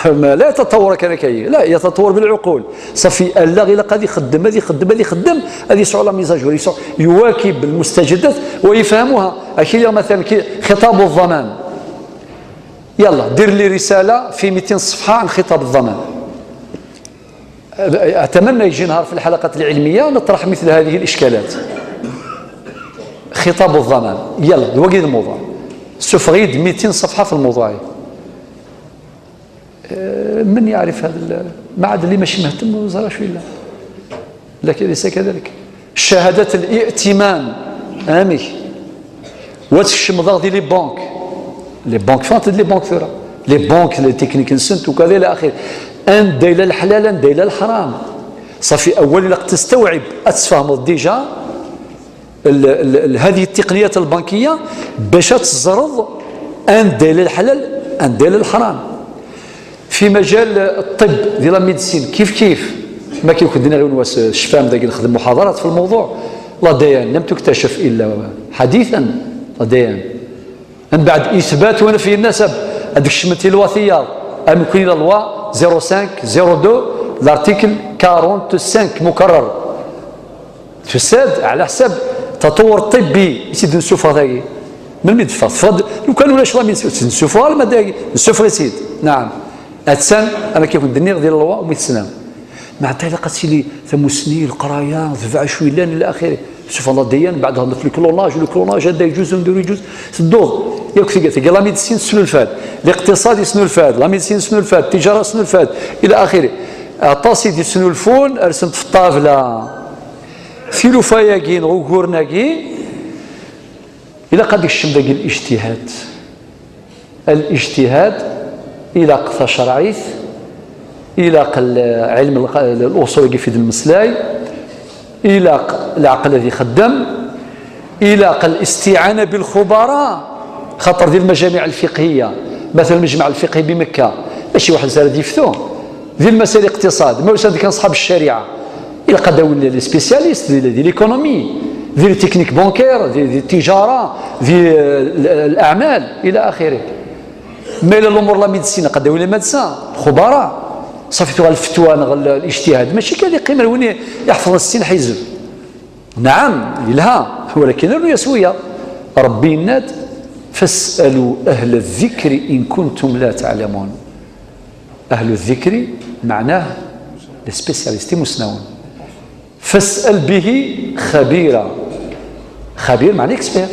ما لا يتطور كان كي، لا، يتطور بالعقول. صافي، الله غير قاعد يخدم، هذه يخدم، هذه يخدم، هذه يسعى لا ميزاجور، يسعى يواكب المستجدات ويفهمها. أكيد مثلا كي خطاب الضمان. يلا، دير لي رسالة في ميتين صفحة عن خطاب الضمان. أتمنى يجي نهار في الحلقات العلمية نطرح مثل هذه الإشكالات. خطاب الضمان، يلا، دواقي الموضوع. سفغيد ميتين صفحة في الموضوع. آه، من يعرف هذا ال-، ما عاد اللي ماشي مهتم وزرا شو إلا. لكن ليس كذلك. شهادة الائتمان، آمي. وتكشم ضغط لي بانك. لي بانك، فهمت لي بانك ثورة. لي بانك، لي تكنيك نسنت وكذا إلى آخره. أن دايلة الحلال، أن دايلة الحرام. صافي، أول لك تستوعب، أتفهم ديجا ال-، ال-، ال-، هذه التقنيات البنكية باش تزرض أن دايلة الحلال، أن دايلة الحرام. في مجال الطب، دي لا ميديسين، كيف كيف. ما كيكون دينا غير نواس الشفام داك نخدم محاضرات في الموضوع. لا ديان لم تكتشف إلا حديثا. لا ديان. من بعد إثبات ونفي النسب. هذيك الشمتي الوثية. أم كاين لا لوا zéro cinq, zéro deux, l'article quarante-cinq مكرر. Tusa-d ɛla ḥsab taṭewwer ṭibbi i tt-id-nessufeɣ tagi. Melmi d-teffeɣ? Teffeɣ-d lukan ulac la médecine, ur tt-id-nessufeɣ ara lmadda-agi. Nessufeɣ-itt-id. Naɛam. Attan, am akka i kent-d-nniɣ, di lwa umi teslam. Meɛṭa ilaq ad tili tamussni, leqraya, tbeɛ acu yellan, ila axiri. Sufeɣ la dayen, beɛd hedder f le clonage, le clonage, anda yeǧuz, anda ur yeǧuz. Tedduḍ, yakk tga, tga la médecine tesnulfa-d, liqtiṣad yesnulfa-d, la médecine tesnulfa-d, tijara tesnulfa-d, ila axiri. Aṭas i d-yesnulfun, rsen-t f ṭṭabla. Tilufa-agi neɣ uguren-agi, ilaq ad ikcem dagi الاجتهاد. الاجتهاد ilaq tacerɛit, ilaq lɛilm, luṣul-agi fi d-nmeslay, ilaq leɛqel ad ixeddem, ilaq الاستعانة بالخبراء, xaṭer di lmajameɛ lfiqhiya, matalan lmejmeɛ lfiqhi bi Mekka, mačči weḥd-s ara d-yeftu, di lmasal iqtiṣad, ma usan-d kan ṣḥab ccariɛa, ilaq ad d-awin les spécialistes di, di l'économie, di les techniques bancaires, di, di tijara, di, eh, l-, leɛmal, ila axiri. Ma yella lumuṛ la médecine, ilaq ad d-awin les médecins, xubara. Ṣafi tuɣal lfetwa neɣ l-, الاجتهاد, mačči kan ad iqqim ar win iḥefḍen settin ḥizeb. Naɛam, yelha, walakin rnu-yas wiyaḍ. Ṛebbi yenna-d: فاسألوا أهل الذكر إن كنتم لا تعلمون. أهل الذكر معناه les spécialistes, imusnawen. فاسأل به خبيرا. Xabir meɛna expert.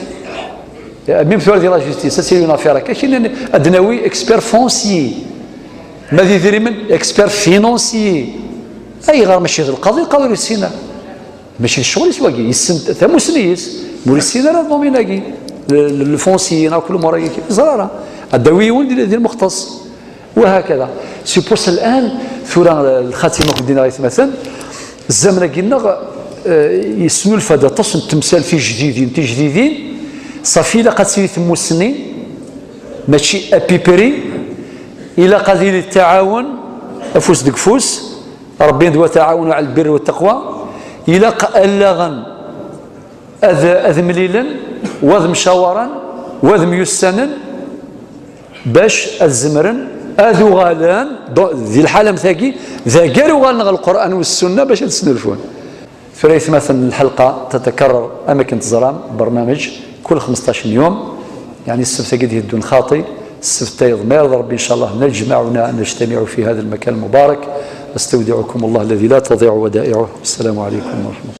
Même tura di la justice, ad tili une affaire akka, kini ad d-nawi expert foncier. Ma d idrimen, expert financier. Ayɣer mačči d lqaḍi? Lqaḍi ur yessin ara. Mačči d ccɣel-is wagi, yessen tamussni-is, ma ur yessin ara domaine-agi, le, le, le foncier neɣ akk lumuṛ-agi, yeẓra ara. Ad d-awi yiwen di, di lmuxtas. وهكذا. C'est pour ça الآن, tura, lxatima, ɣef ddin aytmaten, zzamen-agi-nneɣ, eh, yesnulfa-d aṭas n temsal tijdidin, tijdidin, ṣafi ilaq ad tili tmussni, mačči à peu près, ilaq ad yili ttaɛawen, afus deg ufus, Ṛebbi yenna-d: وتعاونوا على البر والتقوى, ilaq allaɣen ad, ad mlilen, wa ad mcawaren, wa ad myussanen, bac ad zemren ad uɣalen, do-, di lḥala am tagi, d agar uɣalen ɣer Lqur'an u Ssunna bac ad snulfun. Tura aytmaten, lḥelqa تتكرر, am akken teẓram, برنامج كل خمسطاش يوم, يعني السبت-agi d-iheddun xaṭi, السبت tayeḍ ma irḍa Ṛebbi, إن شاء الله, نجمعنا، نجتمع في هذا المكان المبارك. أستودعكم الله الذي لا تضيع ودائعه. السلام عليكم ورحمة الله.